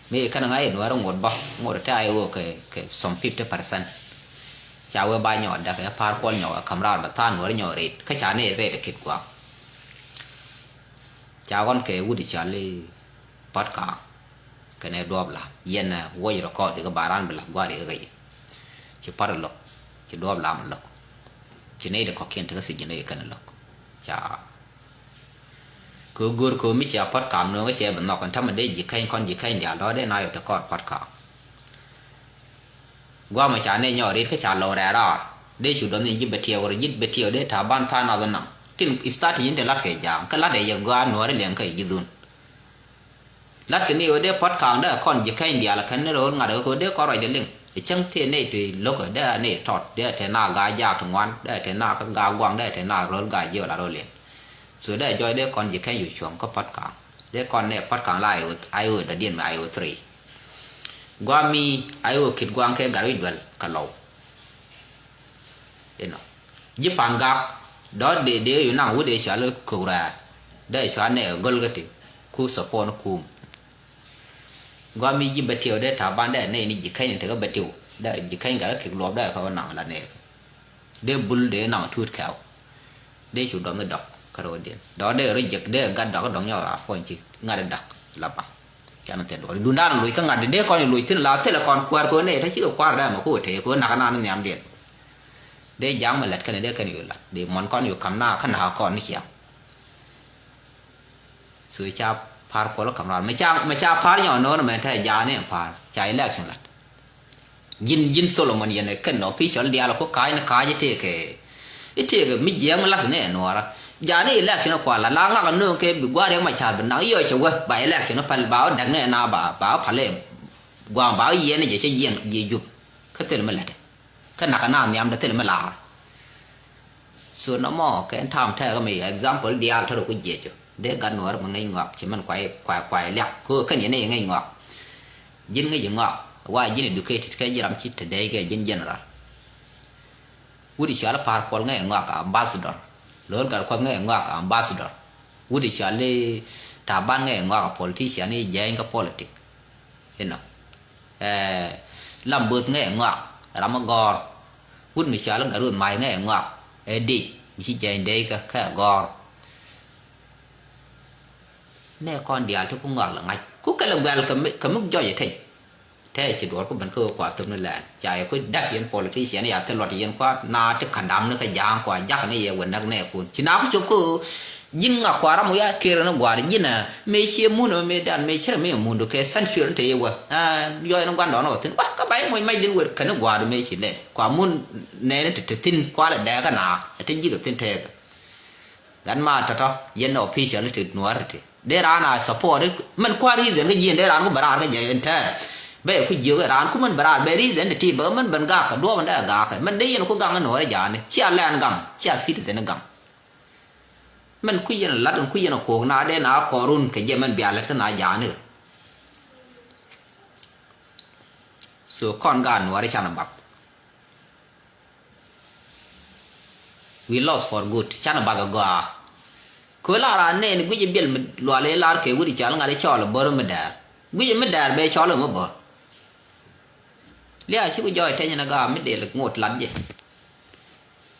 Mi kɛn ŋa̱c in wɛr ŋot bä ŋot te a iwö kɛ, kɛ some fifty percent. Ca wee ba nyɔɔt däk ɛ Par Kuol nyɔɔk ɛ ka̱m raar bɛ tha̱a̱n wɛr nyɔɔk ret kä ca ni ret ɛ kit gua̱a̱k. Ca ɣɔn kɛ wut i̱ cɔal i̱ Pɔt Ka̱a̱ŋ kɛnɛ Duɔ̱ɔ̱p Lam yɛn ɛ wuɔc record i̱ kɛ ba raan bi la̱th gua̱a̱r i̱ kɛ kɛ yɛ. Ci Pɔt ɛ lo̱k, ci Duɔ̱ɔ̱p Lam ɛ lo̱k. Ci nɛy ti kɔ̱kiɛn ti kä thiec ji̱n i̱ kɛn ɛ lo̱k. Ca kɛ go̱o̱r kɛ mi cia Pɔt Ka̱a̱ŋ nööŋ kä cɛ bi nhɔk ɛn tämɛ dee ji̱ kɛny kɔn ji̱ kɛny diaal dɔ̱ɔ̱k dee na yɔ ti kɔɔr Pɔt Ka̱a̱ŋ. Guamɔ ca nɛ nyɔk rit kä ca lo̱w rɛɛ raar. Dee cu dɔ̱ŋ ni ji̱ bɛ tiɛw rɔ ji̱ bɛ tiɛw dee ta̱a̱ ban tha̱a̱ŋ nath naŋ. Tin start yin te lat kɛ ja̱a̱ŋ kä lat ɛ yɛ gɔaa nuɔ̱ɔ̱ri liɛŋ kä ji̱ dhun. Lat kɛ ni ɣöö dee Pɔt Ka̱a̱ŋ dee kɔn ji̱ kɛny diaal kɛn ni ro̱o̱l ŋa̱t ɣä kɛ ɣöö dee kɔn ruacdɛ liŋ. Ɛ cäŋ tëë nɛy ti lo̱k ɛ dee a nɛy tɔt dee a te na gaa jaak ti ŋuan dee a te na kä gaa guaŋ dee a te na ro̱l gaa jiɔl a ro̱l liɛn. So dee a jɔɔc dee kɔn ji̱ kɛny cu cuɔ̱ŋ kä Pɔt Ka̱a̱ŋ. Dee kɔn nɛ Pɔt Ka̱a̱ŋ la I O, I O dɔ̱diɛn mɛ I O three. Gua̱a̱ mi a i̱ ɣöö kit gua̱a̱ŋ kɛ gat wi̱c duel kɛ lɔw. Inɔ ji̱ pa̱n gak dɔ̱r dee dee yu naŋ wut dee cɔal i̱ kök rɛ̈ɛ̈r dee cɔal nɛ ɛ göl kä ti ku support ni kuum. Gua̱a̱ mi ji̱ bɛ tiɛw dee ta̱a̱ ban dee nɛy ni ji̱ kɛny ni tekä bɛ tiɛw dee ji̱ kɛny gat kä kik luɔp dee kɛ wä naŋ la nɛɛk. Dee bul dee naŋ tuut kɛw. Dee cu dɔm ni dɔk kä ro̱o̱diɛn dɔ̱r dee rɔ jek dee gat dɔk dɔŋ nyɔk a puɔ̱ny ci ŋa̱t dee dɔk la baŋ. Canɛ thil duɔ̱ɔ̱r i̱ duundan loc kä ŋa̱t dee kɔn i̱ loc thi̱n la thilɛ kɔn kuäär kɛ ɣöö nɛ ta cikɛ kua̱r dee mɛ kɛ ɣöö tɛy kɛ ɣöö nakä nan nhiamdiɛn. Dee ja̱a̱ŋ mɛ lät kɛn dee kɛn i̱ lat dee muɔ̱n kɔn i̱ kam na kä nakä kɔn i̱ ciaŋ. So ca pa̱a̱r kuɔl kä kam raar mɛ ca mɛ ca pa̱a̱r nyɔk no̱o̱n mɛ tɛ ja̱a̱n i̱ pa̱a̱r ca election lat. Ji̱n ji̱n Solomon yɛn kɛn official diaal ku ka̱a̱c ni ka̱a̱c i̱ tëëkɛ i̱ tëëkɛ mi jiɛɛŋ mi lat ni ɛ nuɔɔrä. Ja̱a̱n i̱ election kual la la ŋak nööŋ kɛ bi gua̱a̱r riɛk ma ca̱r bi naŋ yɔc cɛ wä ba election päl ba wä däk ni ɛ na ba ba wä päl ɛ gua̱a̱m ba wä yiɛn ni jɛ cä yiɛn jiɛ jup. Kä thil mi lätdɛ kä nakä na nhiamdɛ thil mi la̱a̱r. So nɔmɔ kɛ ɛn ta̱a̱m tɛɛkä mi example diaal tɔ̱ rɔ ku jiɛcɔ dee gat nuɔɔr mi ŋäc ŋɔak ci mɛn kuay kuay kuay liak kɛ ɣöö kɛn yɛn i̱ ŋäc ŋɔak. Ji̱n ŋäc ŋɔak wa ji̱n educated kɛ ji̱ ram ci te dee kɛ ji̱n general. Wut i̱ cɔal i̱ Pa̱a̱r Kuɔl ŋäc ŋɔak ambassador. Lo̱l Gat Kuɔth ŋäc ŋɔak ambassador. Wut i̱ cɔal i̱ Taban ŋäc ŋɔak a politician i̱ jɛɛny kä politic. Inɔ. Lam Bo̱th ŋäc ŋɔak ram a gɔ̱r. Wut mi cɔal i̱ Gat Ruth Mac ŋäc ŋɔak ɛ dec mi ci jɛɛny dec kä kä ɛ gɔ̱r. Nɛ kɔn diaal ti ku ŋɔak lɛ ŋa̱c ku kɛ lɛ guɛl kɛ mi jɔc ɛ tec. Tɛɛ ci duɔ̱ɔ̱r ku ben kä ɣöö kua thöp ni lɛɛl ca yɛ ku dak yɛn politician ya thil luɔt yɛn kua na ti ka̱n dam ni kä ja̱a̱ŋ kua jak ni yɛ wä näk nɛɛkun ci na ku cop kä ɣöö ji̱n ŋa kua ram wi̱i̱ a kër ni gua̱a̱r ji̱n ɛ mëë cie mun ɛ mëë dan mëë cärɛ mëë mundu kɛ sanctuary ni te yɛ wä. Yɔc ni gua̱ndɔɔn ɔ thi̱n wä kä ba yɛ moc mac din wër käni gua̱a̱r mëë ci lɛl kua mun nɛɛni te te thi̱n kua lɛ dɛɛkä na ɛ te ji̱k ɛ thi̱n tɛɛkä. Gat ma tɔ̱tɔ̱ yɛn official ti nuɔ̱ɔ̱r ti dee raan a support mɛn kua̱r reason kä jiɛn dee raan ku bɛ raar kä jɛ ɛn tɛɛr. Bɛ ku jiök raan ku mɛn bɛ raar bɛ reason ti ti bɛ mɛn ben gak kɛ duɔ̱ɔ̱p ɛn dee gak kɛ mɛn dee yɛn ku gaŋ nuɔ̱ɔ̱r ja̱a̱ni cia lɛn gaŋ cia citizen gaŋ. Mɛn ku yɛn lat ɛn ku yɛn kuɔk na dee na kɔrun kɛ jɛ mɛn bia lät kä na ja̱a̱ni. So kɔn gaat nuɔ̱ɔ̱r canɛ bak. We lost for good. Canɛ bath ɛ gɔaa. Kö lar a nɛɛni guic ɛ biɛl mi lual ɛ lar kɛ wut i̱ cal ŋa̱t i̱ cɔl ɛ bär mi dɛɛr guic ɛ mi dɛɛr bɛ cɔl ɛ mi bär. Liaa ci ku jɔɔc tɛny ni gaam mi dël ŋot lat jɛ.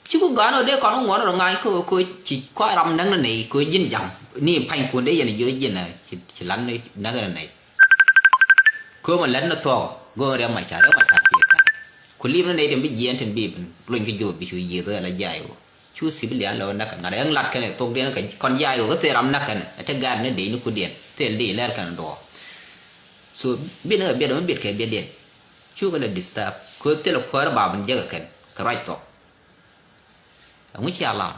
Ci ku ga̱a̱n ɔ dee kɔn ŋuɔ̱n rɔ ŋa̱a̱ny kö kö ci kua ram näk ni nɛy kö ji̱n ja̱ŋ ni pa̱ny kun dee yɛn ji̱ ji̱n ci lat ni näk ni nɛy. Kö mɛ lät ni thuɔk go̱o̱n riɛm ma ca̱r riɛm ma ca̱r ci kän. Ku li̱m ni nɛy tin bi jiɛɛn tin bi bin luny kä juɔp bi cu yiëth ɣɛl a jiay ɣöö cu civilian lɛ ɣöö näk kɛn ŋa̱t ɛŋ lat kɛn ɛ thokdiɛn kɛ kɔn jiay ɣöö kä thil ram näk kɛn ɛ te gaat ni dee ni kudiɛn thil di lɛr kɛn duɔɔk. So biɛt ni kɛ biɛt ɛ mi biɛt kɛ biɛtdiɛn. Cukɛ lɛ disturb kɛ thilɛ kuäärä ba bin jek ɛ kɛn kɛ ruac thɔk. Ɛŋu cia lar.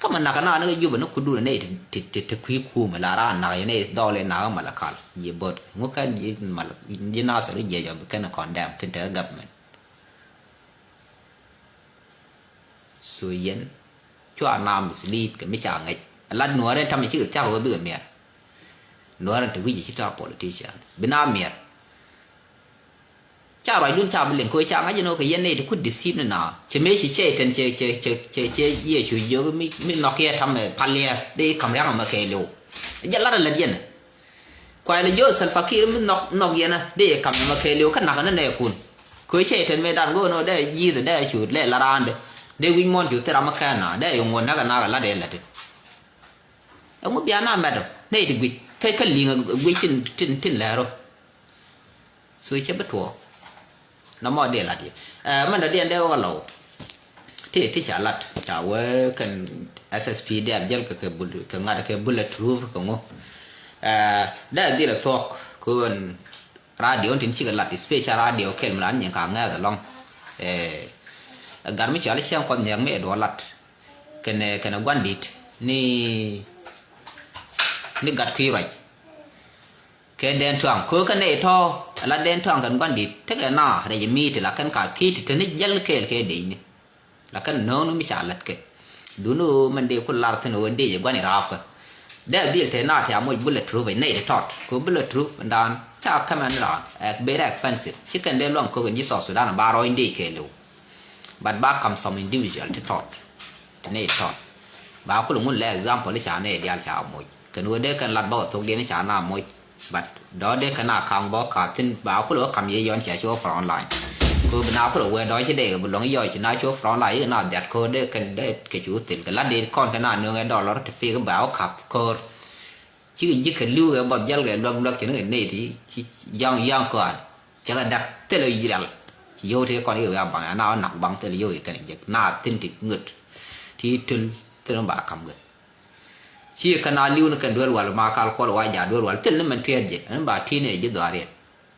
Kä mɛ nakä na ni kɛ jupɛ ni kudun ni ti ti ti kui̱ kumɛ la raa nakä yɛ ni dhɔl in nakä malakal jiɛ bot ɛŋu kɛn ji̱ mal ji̱ nasir jiɛ jɔ bi kɛn condemn tin te government. So yɛn cua na mislead kɛ mi ca ŋäc lat nuɔɔrɛ tamɛ cikɛ thiak wä bikɛ miɛr. Nuɔɔrɛ te wi̱c ci ta politician bi na miɛr. Ca ruacdun ca bi liŋ kɛ ɣöö ca ŋa̱c inɔ kɛ yɛn nɛy ti ku deceive ni na cɛ mëë ci cɛ itɛn cɛ cɛ cɛ cɛ cɛ Yecu jiök mi mi nhɔk yɛ tam ɛ pal yɛ dee i̱ ka̱m ria̱ŋ ɛmɛ kɛɛliw. Jɛ lat ɛ lät yɛn. Kuay lɛ jiök Salva Kiir mi nhɔk nhɔk yɛn ɛ dee i̱ ka̱m ɛmɛ kɛɛliw kä nakä ni nɛɛkun. Kɛ ɣöö cɛ itɛn mëë dan go̱o̱n ɔ dee ji̱th ɛ dee cu lɛ la raandɛ dee wi̱c muɔ̱ɔ̱n cu thil ram ɛ kɛn na dee i̱ ŋuɔ̱t näk ɛ nakä lat ɛ lät in. Ɛŋu bia na mɛt ɔ nɛy ti guic kä kä li̱ŋ ɛ guic tin tin tin lɛɛr ɔ. So cɛ bi tuɔɔk. Nɔmɔ dee lat yɛ. Ɛ mɛn dɔ diɛn dee wä kɛ lɔw. Ti ti ca lat ca wee kɛn S S P D F jäl kɛ kɛ bul kɛ ŋa̱t kɛ bullet proof kɛ ŋu. Ɛ dee dhil ɛ thuɔk kɛ ɣöö radio tin cikɛ lat special radio kɛl mi la ni nyin ka ŋɛth ɛlɔŋ. Ɛ gat mi cɔal i̱ cɛŋ kuɔth nhiɛk mi ɛ duɔ lat. Kɛnɛ kɛnɛ gua̱n di̱t ni ni gat kui̱ ruac. Kɛ dɛn tuaŋ köökä nɛy tɔ̱ ala dɛn tuaŋ kɛn gua̱n di̱t tekɛ na rɛc mi ti la kɛn ka ki̱i̱t ti te ni jäl kɛɛl kɛ dec ni. La kɛn no̱o̱ŋ ni mi ca lät kɛ duni ɣöö mɛn dee ku lar thi̱n ɣöö dec ɛ gua̱n i̱ raapkä. Dee dhil te na ti a moc bullet proof nɛy ti tɔt kɛ bullet proof ndan ca kämɛn raan ɛ very expensive ci kɛn dee luaŋ köök in ji̱ South Sudan ba rɔɔc dec kɛɛliw. But ba kam some individual ti tɔt ti nɛy ti tɔt ba kul ŋun lɛ example ca nɛy diaal ca moc kɛn ɣöö dee kɛn lat bä kɛ thok diɛn ca na moc. But dɔ̱ dee kɛn a kaŋ bä ka thin ba kul ɣä kam yɛ yɔn cia ci wä front line. Kɛ ɣöö bi na kul ɣä wee dɔ̱ ci dee kɛ bi luäŋ yɔc ci na ci wä front line i̱ na dhiat kɛ ɣöö dee kɛn dee kɛ ci wä thil kɛ lat dee kɔn kɛn a nööŋ ɛ dollar ti fik ba wä kap köör. Cikɛ ji̱ kɛ li̱w kɛ buɔth jäl kɛ luäk luäk cɛ ni kɛ nɛy ti ci yaŋ yaŋ kɔaani. Cɛ kɛ dak thilɛ yi̱ rial. Ci yio̱w ti kɔn yio̱w ya baŋ ya na wä nak baŋ thilɛ yio̱w i̱ kɛn jek na thi̱n ti ŋöt. Ti töl thilɛ mi ba ka̱m kɛ. Ci kɛ na li̱w ni kɛn duel wal ma kal kuɔl wa ja duel wal thil ni mɛn tuɛɛt jɛ ɛn ba ti̱n ɛ ji̱ dhuaar yɛn.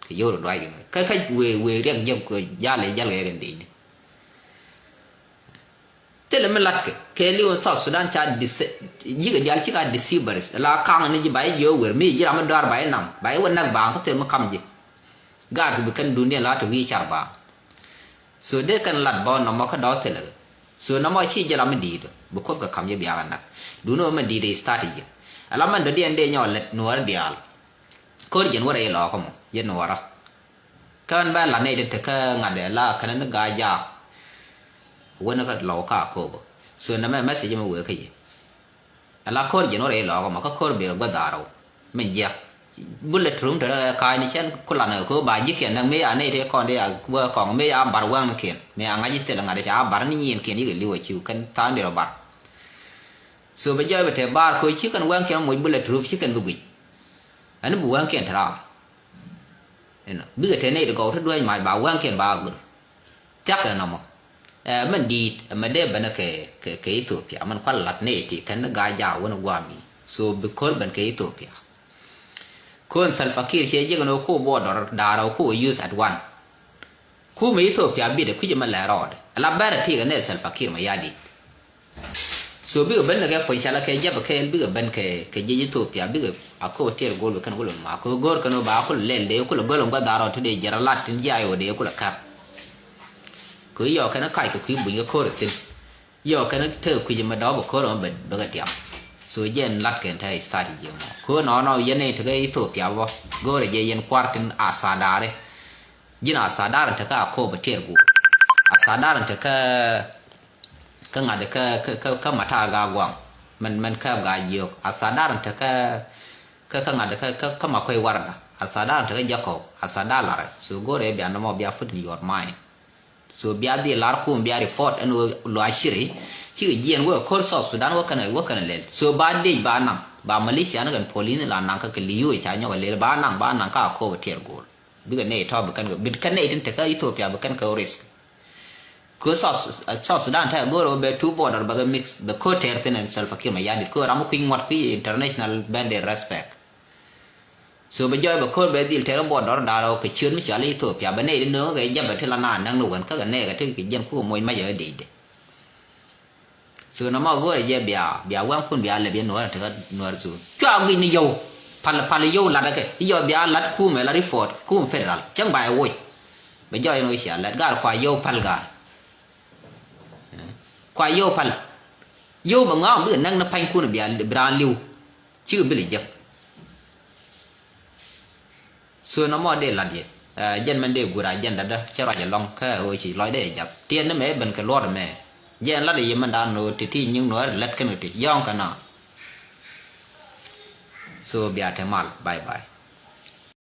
Kɛ yio̱w ri duac kɛ kä kä wee wee riɛk jek kɛ jal ɛ jal kɛ kɛn dee ni. Thilɛ mi latkɛ kɛ li̱w in South Sudan ca dece-, ji̱kɛ diaal ci ka deceivers la kaŋ ni ji̱ ba ji̱ jiɛ wä wer mi ji̱ ram mi dɔaar ba ji̱ naŋ ba ji̱ wä näk baaŋ kä thil mi kam ji̱. Gaat kɛ bi kɛn duundiɛn la te wi̱i̱ car baaŋ. So dee kɛn lat bä nɔmɔ kä dɔ̱ thilɛ kɛ. So nɔmɔ ci ji̱ ram mi di̱i̱t bi Kuoth kɛ kam ji̱ biakä näk. Duundɛ wä mi di̱i̱t i̱ start ji̱. Ala mɛn dɔ̱diɛn dee nyɔk lät nuɔɔri diaal. Ko̱r jiɛn wä rɛy lɔɔkä mɔ yɛn nuɔɔrä. Kä ɣän bɛ lat nɛy ti te kä ŋa̱t ɛ la kɛn ni Gaa-jaak. Wen kä lɔw ka Akobo. So nɛmɛ message mi wee kä yɛ. Ala ko̱r jiɛn wä rɛy lɔɔkä mɔ kä ko̱r bikɛ gua̱th dhaarä wä. Mi jiɛk. Bulɛ turum te rɛ ka̱a̱cni cɛn ku lat nɛ ko̱ ba ji̱kiɛn näk mi a nɛy ti kɔn di a wä kɔŋ mi a bar wäŋnikiɛn mi a ŋa̱c i̱ thil ŋa̱t i̱ ca a bar ni nyiɛnkiɛn yikɛ li̱w a ciw kɛn tha̱a̱ŋ di rɔ bar. So bɛ jɔɔc bɛ te bar ko̱ ci kɛn wäŋkiɛn moc bulɛ turum ci kɛn bi guic. Ɛn bi wäŋkiɛn te raar. Inɔ bikɛ te nɛy ti gɔw ti duäc mac ba wäŋkiɛn ba gör. Thiak ɛn nɔmɔ. Ɛ mɛn di̱i̱t ɛmɛ dee ben kɛ kɛ kɛ Ethiopia mɛn kual lat nɛy ti kɛn ni Gaa-jaak wän guam i̱. So bi ko̱r ben kɛ Ethiopia. Ko̱n Salva Kiir ciɛ jiɛk ni wä ku border da̱rä wä ku wä use at one. Kumɛ Ethiopia bit ɛ kui̱c ɛmɛ lɛ rɔɔdɛ ala bɛrɛ ti kɛ nɛ Salva Kiir Mayardit. So bikɛ ben kɛ foy cala kɛ jɛp kɛɛl bikɛ ben kɛ kɛ jiec Ethiopia bikɛ a ko̱ tiɛɛr go̱o̱l bɛ kɛn kulɛ ma ko̱ go̱o̱r kɛn ba kulɛ lɛl dee kulɛ go̱o̱l ŋuath dharɔ ti dee jiɛr a lat tin jiay wä dee kulɛ kap. Kɛ yɔ kɛn kac kɛ kui̱ buny kɛ ko̱o̱r thi̱n. Yɔ kɛn te kui̱ mɛ dɔɔp ko̱o̱r mɛ bɛ bɛ kɛ tiam. So jɛn lat kɛn te strategy mɔ ko̱o̱r nɔnɔ yɛn ni tekɛ Ethiopia bɔ go̱o̱r jɛ yɛn kuar tin a sadari. Ji̱n a sadar in te kä a ko̱o̱p a tiɛɛr guur. A sadar in te kä kä ŋa̱t kä kä kä kä matar ga guaŋ. Mɛn mɛn kä ga jiök a sadar in te kä kä kä ŋa̱t kä kä kä ma kuec warda. A sadar in te kä jakɔw a sadar larɛ so go̱rɛ bia nɔmɔ bia put in your mind. So bia dhil lar kum bia report ɛn ɣöö luac ciri. Cikɛ jiɛn wä ko̱r South Sudan wä kɛn wä kɛn lɛl so ba dec ba naŋ ba militia ni kɛn police ni la naŋ kä kɛ li̱i̱ wä ca nyɔk a lɛl ba naŋ ba naŋ kä a ko̱o̱p a tiɛɛr guur. Bikɛ nɛy tɔ̱ bi kɛn kɛ bi kɛn nɛy tin te kä Ethiopia bi kɛn kɛ risk. Kɛ South, South Sudan te go̱o̱r bɛ two border bɛ kɛ mix bɛ ko̱ tɛɛr thin ɛn Salva Kiir Mayardit ko̱ ram mi kui̱ ŋuɔt kui̱ international bɛn dee respect. So bɛ jɔɔc bɛ ko̱r bɛ dhil tɛɛr border da̱r kɛ ciöt mi cɔal Ethiopia bɛ nɛy di nööŋ kɛ jabɛ ti la na näŋ ni wän kä kɛ nɛy kɛ ti kɛ jiɛn kukɛ moc mac ɛ dicdɛ. So nɔmɔ go̱o̱rɛ jɛ bia bia wäŋkun bia lɛp yɛ nuɔ̱ɔ̱r in tekä nuɔ̱ɔ̱r thuk cua guic ni yio̱w. Pal pal yio̱w latdä kɛ i̱ yɔ bia lat kumɛ lat report kum federal cäŋ ba ɛ woc. Bɛ jɔɔc in wec cia lɛt gaar kua yio̱w pal gaar. Kua yio̱w pal yio̱w bɛ ŋɔaŋ bikɛ näk ni panykun bia bi raan li̱w. Cikɛ bil jek. So nɔmɔ dee lat yɛ. Ɛ, jɛn mɛn dee guur a jɛn datdä cɛ ruac ɛlɔ̱ŋ kä ɣöö ci lɔcdɛ ɛ jath tiɛɛt ni mɛ ben kɛ luɔt ɛmɛ. Jɛn lat yɛ mɛn daan ɣöö ti ti nyiŋ nuɔ̱ɔ̱r lät kɛn kɛ ti yɔ̱ɔ̱ŋ kɛ na. So bia te mal, bye bye.